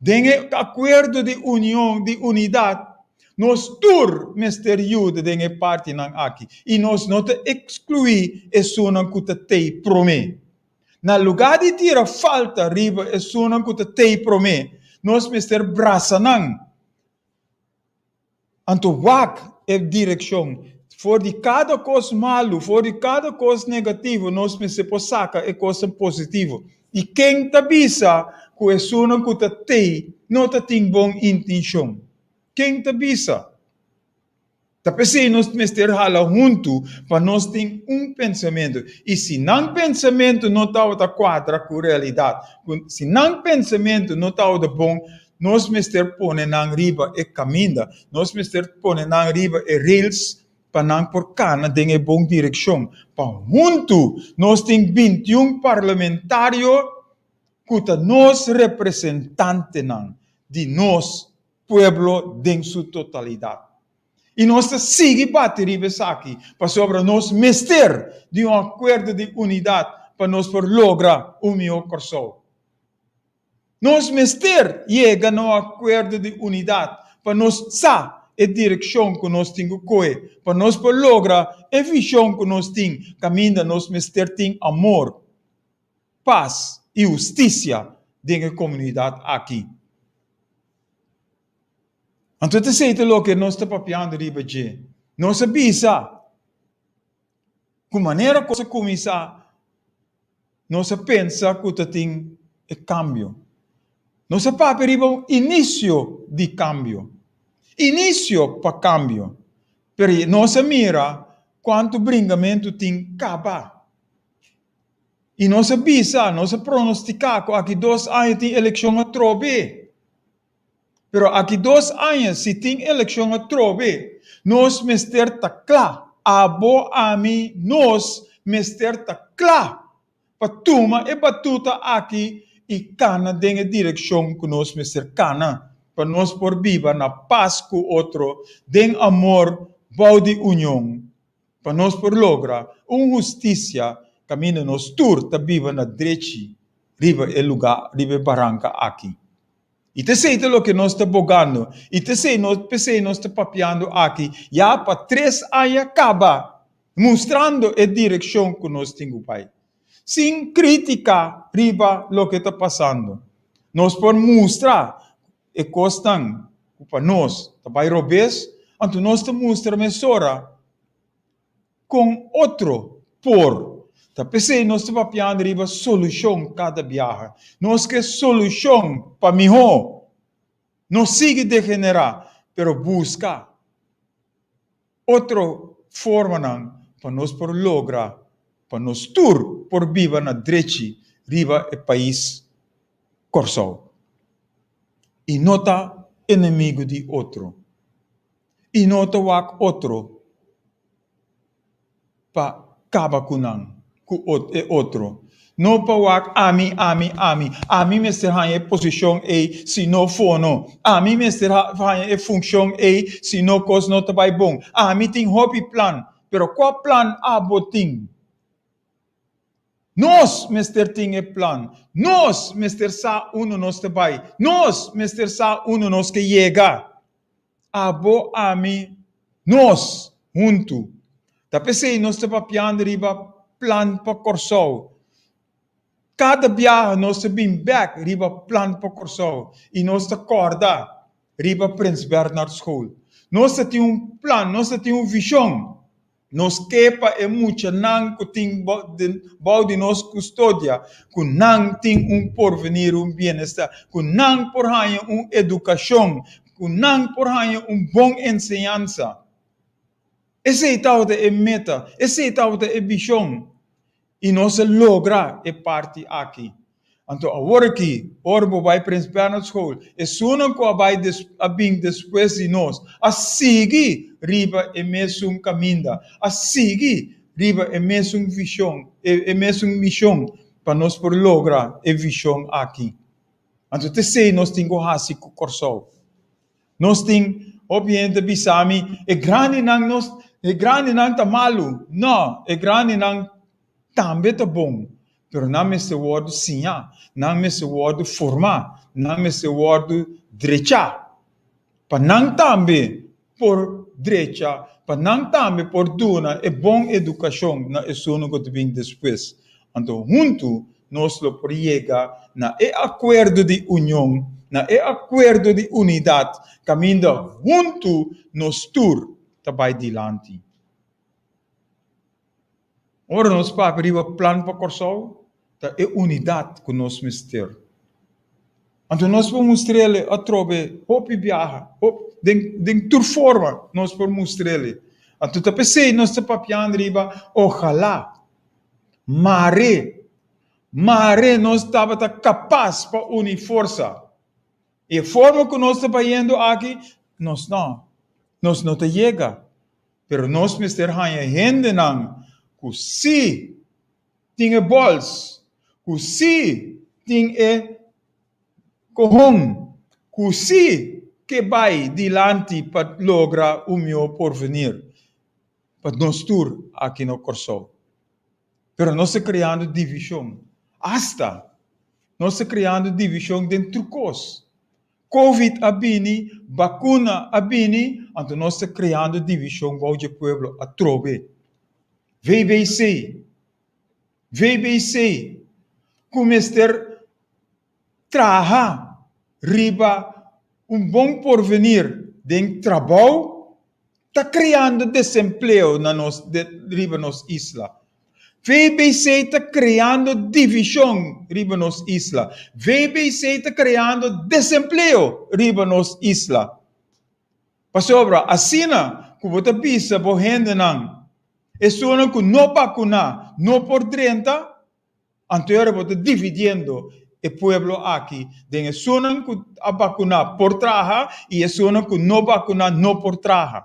Den e akuerdo di union, di unidat, nos tur mester yuda den e partinan aki i nos no ta ekskluí esunnan ku ta tei promé. Na lugá di tira falta riba esunnan ku ta tei promé, nos mester brasa nan. Anto wak e direkshon. For di kada kos malu, for di kada kos negativo, nos mester por saka e kosnan positivo. I ken ta bisa ku esunnan ku ta tei no ta tin bon intenshon? Ken ta bisa? Ta p'esei nos mester hala huntu pa nos tin un pensamentu. I si nan pensamentu no tabata kuadra ku realidat, ku si nan pensamentu no tabata bon, nos mester pone nan riba e kaminda, nos mester pone nan riba e rails pa nan por kana den e bon direkshon. Pa huntu nos tin bintiun parlamentario ku ta nos representantenan di nos pueblo den su totalidat. I nos ta sigui bati riba esaki pasobra nos mester di un akuerdo di unidat pa nos por logra un mihó Kòrsou. Nos mester yega na un akuerdo di unidat pa nos sa e direkshon ku nos tin ku kohe pa nos por logra e vishon ku nos tin kaminda nos mester tin amor, pas i hustisia den e komunidat aki. Anto ta esei ta loke nos ta papiando riba dje. Nos a bisa ku manera kos a kuminsá, nos a pensa ku ta tin e kambio. Nos a papia riba un inisio di kambio, inisio pa kambio. Pero nos a mira kuantu bringamentu tin kaba. I nos a bisa, nos a pronostiká ku aki dos aña tin elekshon atrobe. Pero aki dos aña si tin elekshon atrobe, nos mester ta kla, abo, ami, nos mester ta kla pa tuma e batuta aki i kana den e direkshon ku nos mester kana pa nos por biba na pas ku otro, den amor, bou di union. Pa nos por logra un hustisia kaminda nos tur ta biba na drechi riba e lugá, riba e baranka aki. I ta esei ta loke nos ta bogando, i ta esei nos, p'esei nos ta papiando aki ya pa tres aña kaba, mustrando e direkshon ku nos tin ku bai. Sin krítika riba loke ta pasando, nos por mustra e kosnan ku pa nos ta bai robes, anto nos ta mustra mesora kon otro por. Ta p'esei nos ta papiando riba solushon kada biaha. Nos ke solushon pa mihó. No sigui degenerá, pero buska otro formanan pa nos por logra pa nos tur por biba na drechi riba e pais Kòrsou i no ta enemigu di otro i no ta wak otro pa kaba ku nan, ku e otro. No pa wak ami, ami, ami. Ami mester haña e posishon ei, si no fono. Ami mester haña e funshon ei, si no kos no ta bai bon. Ami tin hopi plan, pero kua plan abo tin? Nos mester tin e plan. Nos mester sa unda nos ta bai. Nos mester sa unda nos ke yega. Abo, ami, nos, huntu. Ta p'esei nos ta papiando riba plan pa Kòrsou. Kada biaha nos ta bin bèk riba plan pa Kòrsou i nos ta kòrda riba Prins Bernhard School. Nos ta tin un plan, nos ta tin un vishon. Nos ke pa e muchanan ku tin bou di nos kustodia, ku nan tin un porvenir, un bienestar, ku nan por haña un edukashon, ku nan por haña un bon enseñansa. Esei tabata e meta, esei tabata e vishon. I nos a logra e parti aki. Anto awor aki, ora bo bai Prins Bernhard School, esunnan ku a bai a bin despues di nos a sigui riba e mesun kaminda, a sigui riba e mesun vishon, e mesun mishon pa nos por logra e vishon aki. Anto ta esei nos tin ku hasi ku Kòrsou. Nos tin hopi hende ta bisa mi, e grandinan nos, e grandinan ta malu. No, e grandinan tambe ta bon, pero nan mester wòrdu siñá, nan mester wòrdu formá, nan mester wòrdu drechá, pa nan tambe por drecha, pa nan tambe por duna e bon edukashon na esunnan ku ta bin despues. Anto huntu nos lo por yega na e akuerdo di union, na e akuerdo di unidat, kaminda huntu nos tur ta bai dilanti. Ora nos papia riba plan pa Kòrsou, ta e unidat ku nos mester. Anto nos por mustr'el atrobe hopi biaha, den den tur forma nos por mustr'el. Anto ta p'esei nos ta papiando riba ojalá, mare, mare nos tabata kapas pa uni forsa. I e forma ku nos ta bayendo aki, nos no, nos no ta yega. Pero nos mester haña hendenan ku sí tin e bòls, ku sí tin e kohon, ku sí ke bai dilanti pa logra un mihó porvenir pa nos tur aki na Kòrsou. Pero nos ta kreando divishon. Asta nos ta kreando divishon den tur kos. Covid a bini, bakuna a bini, anto nos ta kreando divishon bou dje pueblo atrobe. VBC, VBC ku mester traha riba un bon porvenir den trabou ta kreando desempleo na nos riba nos isla. VBC ta kreando divishon riba nos isla. VBC ta kreando desempleo riba nos isla. Pasobra asina ku bo ta bisa bo hendenan, esunnan ku no bakuná no por drenta, Anto ora bo ta dividiendo e pueblo aki den esunnan ku a bakuná por traha i esunnan ku no bakuná no por traha.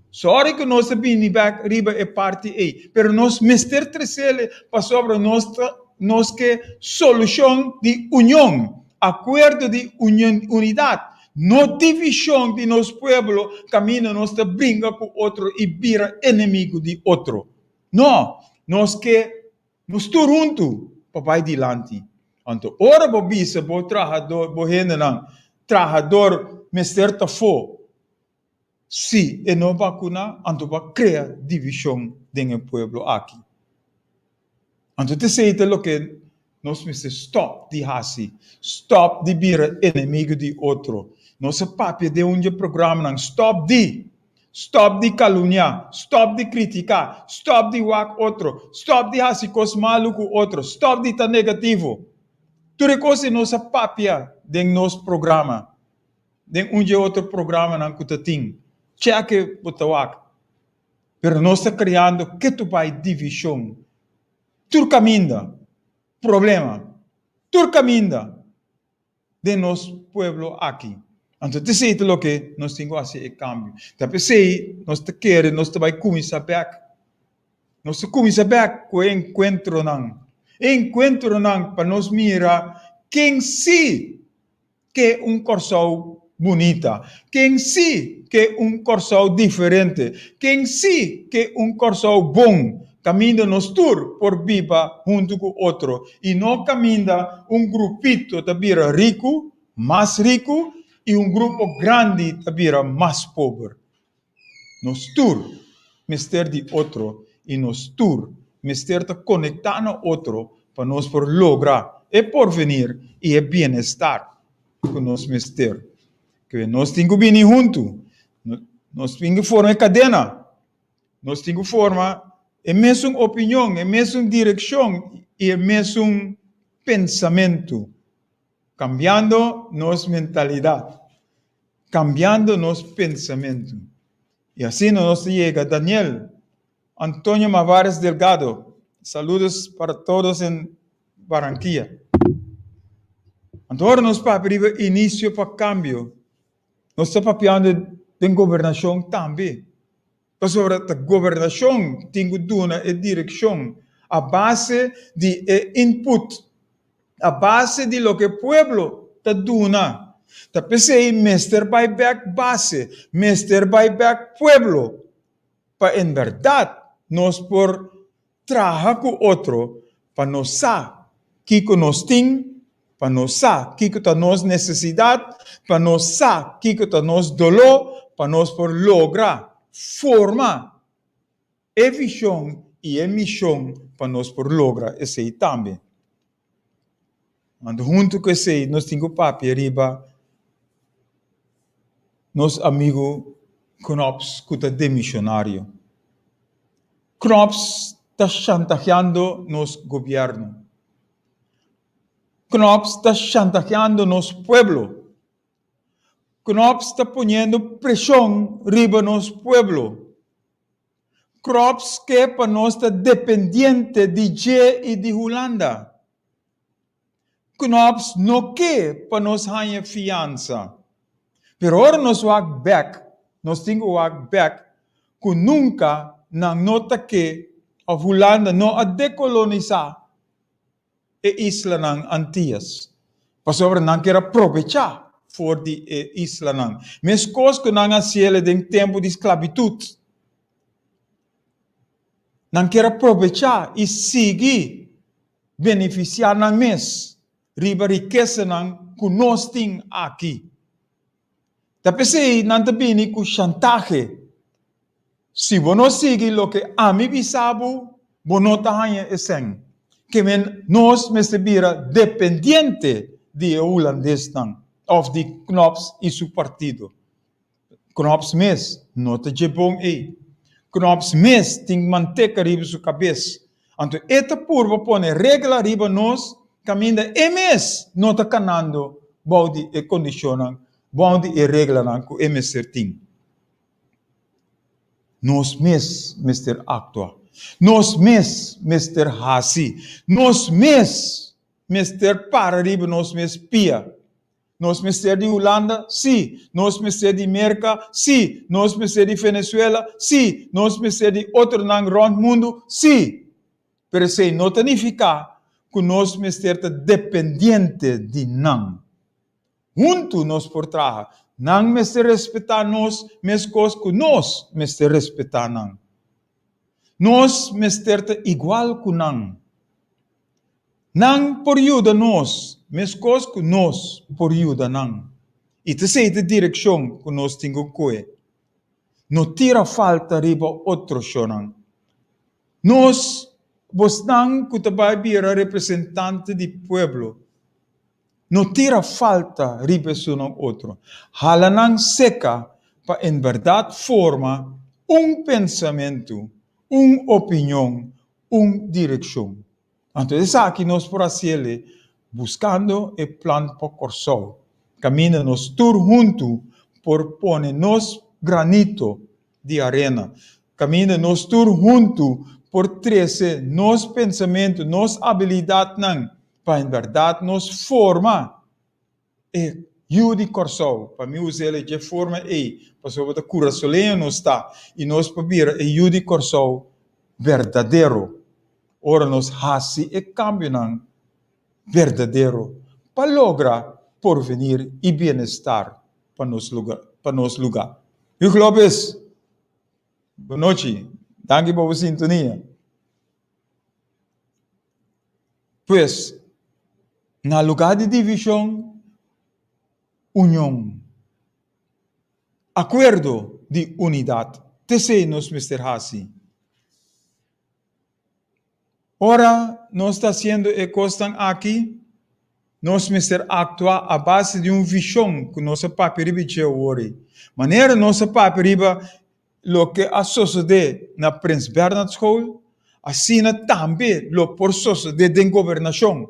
Sorry ku nos a bini bek riba e parti ei, pero nos mester tresele pasobra nos ta nos ke solushon di union, akuerdo di unidat, no divishon di nos pueblo kaminda nos ta bringa ku otro i bira enemigu di otro. No, nos ke Nos tur huntu pa bai dilanti. Anto ora bo bisa bo trahador, bo hendenan, trahador mester ta fo, si e no bakuna, anto bo a krea divishon den e pueblo aki. Anto t'esei ta loke nos mester stòp di hasi, stòp di bira enemigu di otro. Nos a papia den un dje programanan, stòp di. Stòp di kaluniá, stòp di kritiká, stòp di wak otro, stòp di hasi kos malu ku otro, stòp di ta negativo. Tur e kos ei nos a papia den nos programa, den un dje otro programanan ku ta tin. Chèke bo ta wak. Pero nos ta kreando ketu bai divishon. Tur kaminda problema, tur kaminda. den nos pueblo aki. Anto t'esei ta loke nos tin ku hasi e kambio. Ta p'esei nos ta kere nos ta bai kuminsá bèk. Nos ta kuminsá bèk ku e enkuentronan. E enkuentronan pa nos mira ken sí ke un Kòrsou bunita, ken sí ke un Kòrsou diferente, ken sí ke un Kòrsou bon, kaminda nos tur por biba huntu ku otro i no kaminda un grupito ta bira riku, mas riku, i un grupo grandi ta bira mas pober. Nos tur mester di otro i nos tur mester ta konektá na otro pa nos por logra e porvenir i e bienestar ku nos mester. Ke nos tin ku bini huntu, nos tin ku forma e kadena. Nos tin ku forma e mesun opinion, e mesun direkshon i e mesun pensamentu, kambiando nos mentalidat, kambiando nos pensamentu. I asina nos ta yega. Daniel Antonio Mavares Delgado, saludos para todos en Barranquilla. Anto ora nos papia riba inisio pa kambio, Nos ta papiando den gobernashon tambe, pasobra ta gobernashon tin ku duna e direkshon a base di e input, a base di loke pueblo ta duna. Ta p'esei mester bai bèk base, mester bai bèk pueblo pa en bèrdat nos por Traha ku otro pa nos sa kiko nos tin, pa nos sa kiko ta nos nesesidat, pa nos sa kiko ta nos doló, pa nos por logra forma e vishon i e mishon pa nos por logra esei tambe. Anto huntu ku esei nos tin ku papia riba nos amigu Knops ku ta demishonario. Knops ta shantaheando nos gobièrnu. Knops ta shantaheando nos pueblo. Knops ta poniendo preshon riba nos pueblo. Knops ke pa nos ta dependiente di dje i di Hulanda. Knops no ke pa nos haña fiansa. Pero ora nos wak bèk, nos tin ku wak bèk ku nunka nan no ta ke òf Hulanda no a dekolonisá e islanan Antias, pasobra nan kier a probechá for di e islanan, meskos ku nan a hasiel den tempu di sklabitut. Nan kier a probechá i sigui benefisiá nan mes riba rikesanan ku nos tin aki. Ta p'esei nan ta bini ku shantahe. Si bo no sigui loke ami bisa bo, bo no ta haña e sèn. Ke men nos mester bira dependiente di e hulandesnan òf di Knops i su partido. Knops mes no ta dje bon ei. Knops mes tin manteka riba su kabes. Anto e ta purba pone regla riba nos kaminda e mes no ta kanando bou di e kondishonnan, bou di e reglanan ku e mester tin. Nos mes mester aktua. Nos mes mester hasi. Nos mes mester para riba nos mes pia. Nos mester di Hulanda? Sí. Nos mester di Merka? Sí. Nos mester di Venezuela? Sí. Nos mester di otronan rònt mundu? Sí. Pero esei no ta nifiká ku nos mester ta dependiente di nan. Huntu nos por traha. Nan mester respetá nos meskos ku nos mester respetá nan. Nos mester ta igual ku nan. Nan por yuda nos meskos ku nos por yuda nan. I ta esei ta direkshon ku nos tin ku kohe. No tira falta riba otro shonnan. Nos, bosnan ku ta bai bira representante di pueblo, No tira falta riba esunnan otro. Hala nan seka pa en bèrdat forma un pensamentu, un opinion, un direkshon. Anto esaki nos por hasiel buskando e plan pa Kòrsou, kaminda nos tur huntu por pone nos granito di arena, kaminda nos tur huntu por trese nos pensamentu, nos abilidatnan pa en bèrdat nos forma e yu di Kòrsou. Pa mi usa el dje forma ei, pasobra ta kurasoleño nos ta i nos por bira e yu di Kòrsou berdadero ora nos hasi e kambionan berdadero pa logra porvenir i bienestar pa nos luga pa nos luga. Hugo Lopez, bonochi, danki pa bo sintonia. Pues, na lugá di divishon, union. Akuerdo di unidat, t'esei nos mester hasi. Ora nos ta hasiendo e kosnan aki, nos mester aktua a base di un vishon ku nos a papia riba dje awor ei. Manera nos a papia riba loke a sosodé na Prins Bernhard School, asina tambe lo por sosodé den gobernashon.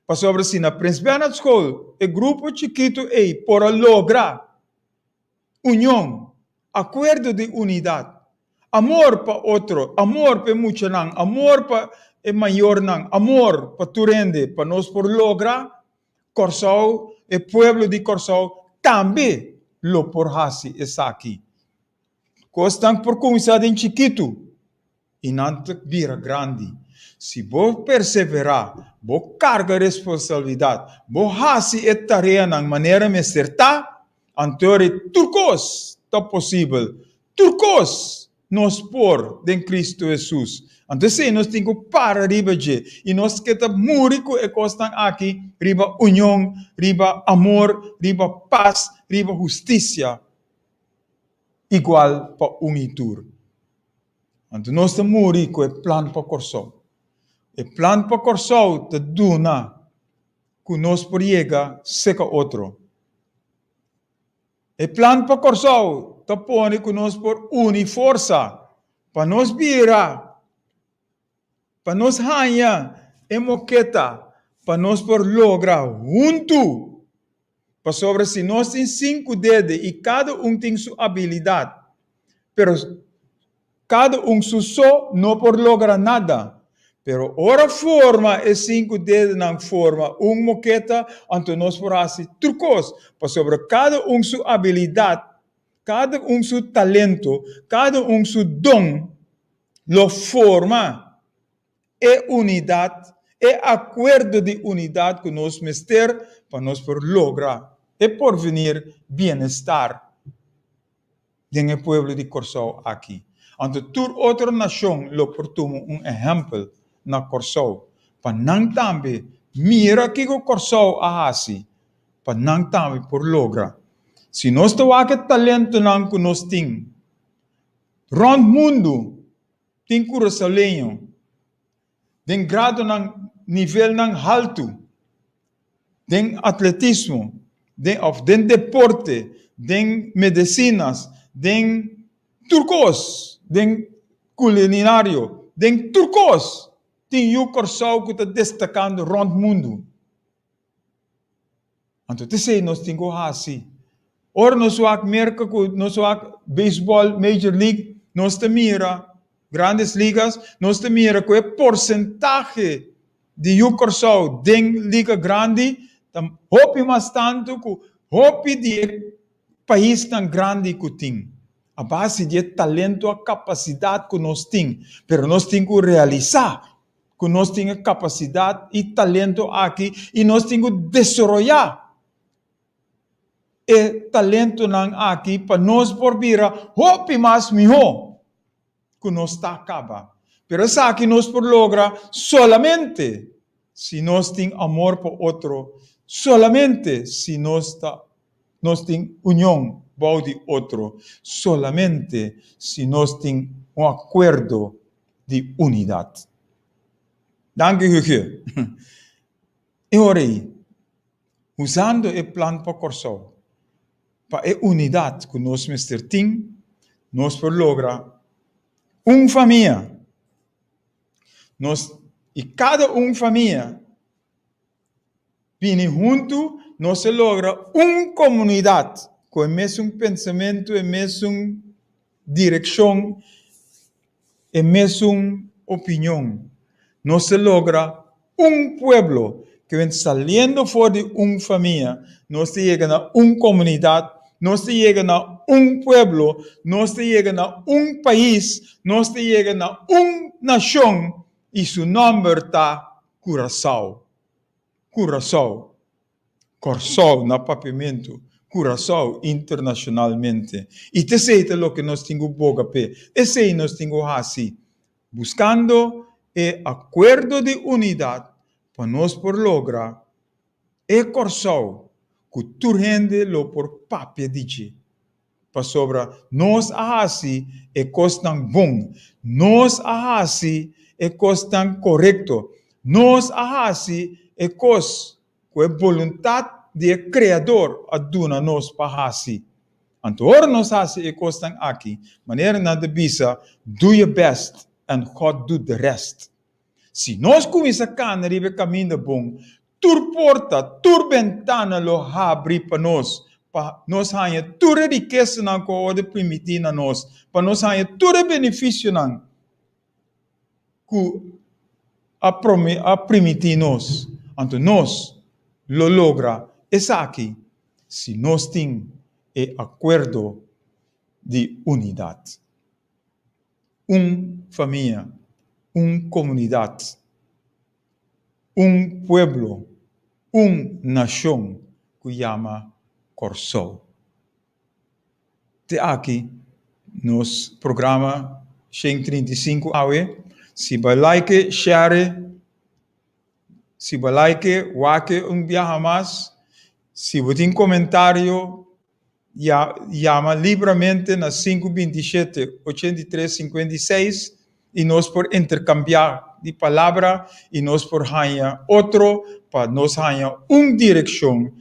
Pasobra si na Prins Bernhard School e grupo chikitu ei por a logra union, akuerdo di unidat, amor pa otro, amor pa e muchanan, amor pa e mayornan, amor pa tur hende, pa nos por logra, Kòrsou, e pueblo di Kòrsou tambe lo por hasi esaki. Kosnan por kuminsá den chikitu i nan ta bira grandi. Si bo perseverá, bo karga responsabilidat, bo hasi e tareanan manera mester ta, anto ri tur kos ta posibel. Tur kos nos por den Kristu Hesus. Anto esei nos tin ku para riba dje i nos ke ta muri ku e kosnan aki riba union, riba amor, riba pas, riba hustisia igual pa un i tur. Anto nos ta muri ku e plan pa Kòrsou. E plan pa Kòrsou ta duna ku nos por yega seka otro. E plan pa Kòrsou ta pone ku nos por uni forsa pa nos bira, pa nos haña e moketa. pa nos por logra huntu. Pasobra si nos tin sinku dede i kada un tin su abilidat, pero kada un su so no por logra nada. Pero ora forma e sinku dedenan forma un moketa, anto nos por hasi tur kos, pasobra kada un su abilidat, kada un su talento, kada un su don lo forma e unidat, e akuerdo di unidat ku nos mester pa nos por logra e porvenir bienestar den e pueblo di Kòrsou aki. Anto tur otro nashon lo por tuma un ehèmpel na Kòrsou pa nan tambe mira kiko Kòrsou a hasi pa nan tambe por logra. Si nos ta wak e talentonan ku nos tin rònt mundu, Tin kurasoleño den gradonan nivelnan haltu den atletismo, den of den deporte, den medesinas, den tur kos, den kulinario, den tur kos tin yu Kòrsou ku ta destakando rònt mundu. Anto t'esei nos tin ku hasi. Ora nos wak Merka ku nos wak beisbòl Major League, nos ta mira Grandes Ligas, nos ta mira ku e porsentahe di yu Kòrsou den liga grandi ta hopi mas tantu ku hopi di e paisnan grandi ku tin. A base di e talento a kapasidat ku nos tin, pero nos tin ku realisá ku nos tin e kapasidat i talento aki i nos tin ku desaroyá e talentonan aki pa nos por bira hopi mas mihó ku nos ta kaba. Pero esaki nos por logra solamente si nos tin amor pa otro, solamente si nos ta nos tin union bou di otro, solamente si nos tin un akuerdo di unidat. Danki Hugo. E ora ei, usando e plan pa Kòrsou, pa e unidat ku nos mester tin, nos por logra un famia. Nos i kada un famia Bini huntu nos a logra un komunidat ku e mesun pensamentu, e mesun direkshon, e mesun opinion. Nos a logra un pueblo ku wen saliendo for di un famia, nos ta yega na un komunidat, nos ta yega na un pueblo, nos ta yega na un pais, nos ta yega na un nashon i su nòmber ta Curaçao, Curaçao, Kòrsou na papiamentu, Curaçao internashonalmente. I t'esei ta loke nos tin ku boga p'e, esei nos tin ku hasi, buskando e akuerdo di unidat pa nos por logra e Kòrsou ku tur hende lo por papia di dje. Pasobra nos a hasi e kosnan bon, nos a hasi e kosnan korekto, nos a hasi e kos ku e boluntat di e Kreador a duna nos pa hasi. Anto ora nos hasi e kosnan aki, manera nan ta bisa, do your best and God do the rest. Si nos kuminsá kana riba e kaminda bon, tur porta, tur bentana lo habri pa nos, pa nos haña tur e rikesanan ku a wòrdu primintí na nos, pa nos haña tur e benefisionan ku a a primintí nos. Anto nos lo logra esaki si nos tin e akuerdo di unidat. Un famia, un komunidat, un pueblo, un nashon ku yama Kòrsou. Te aki nos programa 135 awe. Si bo like, share, si bo like, wak un biaha mas. Si bo tin komentario, Yama libramente na 527 83 56 i nos por interkambiá di palabra i nos por haña otro pa nos haña un direkshon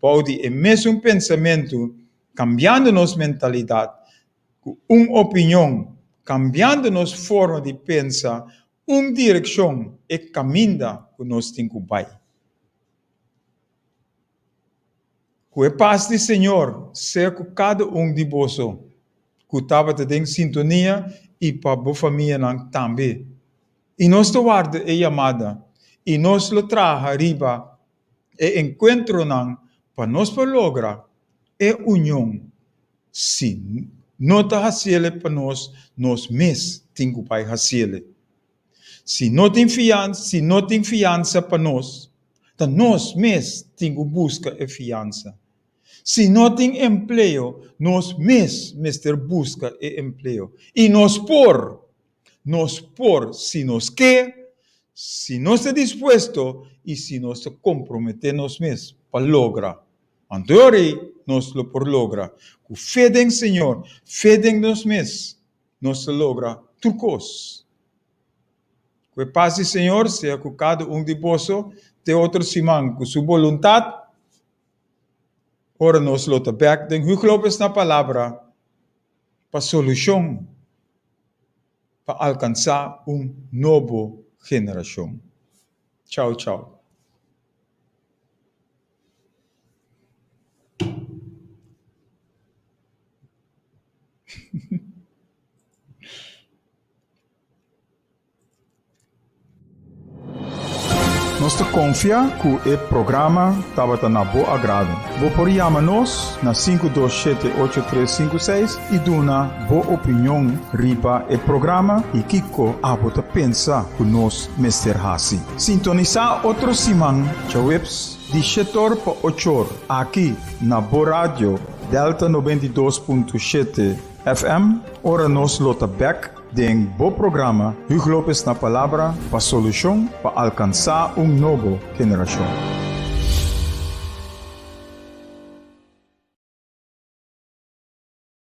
bou di e mesun pensamentu, kambiando nos mentalidat ku un opinion, kambiando nos forma di pensa, un direkshon, e kaminda ku nos tin ku bai. Ku e pas di Señor sea ku kada un di boso ku tabata den sintonia i pa bo famianan tambe. I nos ta warda e yamada i nos lo traha riba e enkuentronan pa nos por logra e union. Si no ta hasiele pa nos, nos mes tin ku bai hasiele. Si no tin fiansa, si no tin fiansa pa nos, ta nos mes tin ku buska e fiansa. Si no tin empleo, nos mes mester buska e empleo. I nos por! Nos por si nos ke, si nos ta dispuesto i si nos ta komprometé nos mes pa logra. Anto e ora ei nos lo por logra. Ku fe den Señor, fe den nos mes, nos ta logra tur kos. Ku e pas di Señor sea ku kada un di boso te otro siman ku su boluntat, ora nos lo ta bèk den Huug Lopez na Palabra pa solushon pa alkansá un nobo generashon. Chau chau. Nos ta konfia ku e programa tabata na bo agrado. Bo por yama nos na 5278356 i duna bo opinion riba e programa i kiko abo ta pensa ku nos mester hasi. Sintonisá otro siman djaweps di shetor pa ochor aki na bo radio Delta 92.7 FM ora nos lo ta bek den bo programa Huug Lopez na Palabra pa solushon pa alkansá un nobo generashon.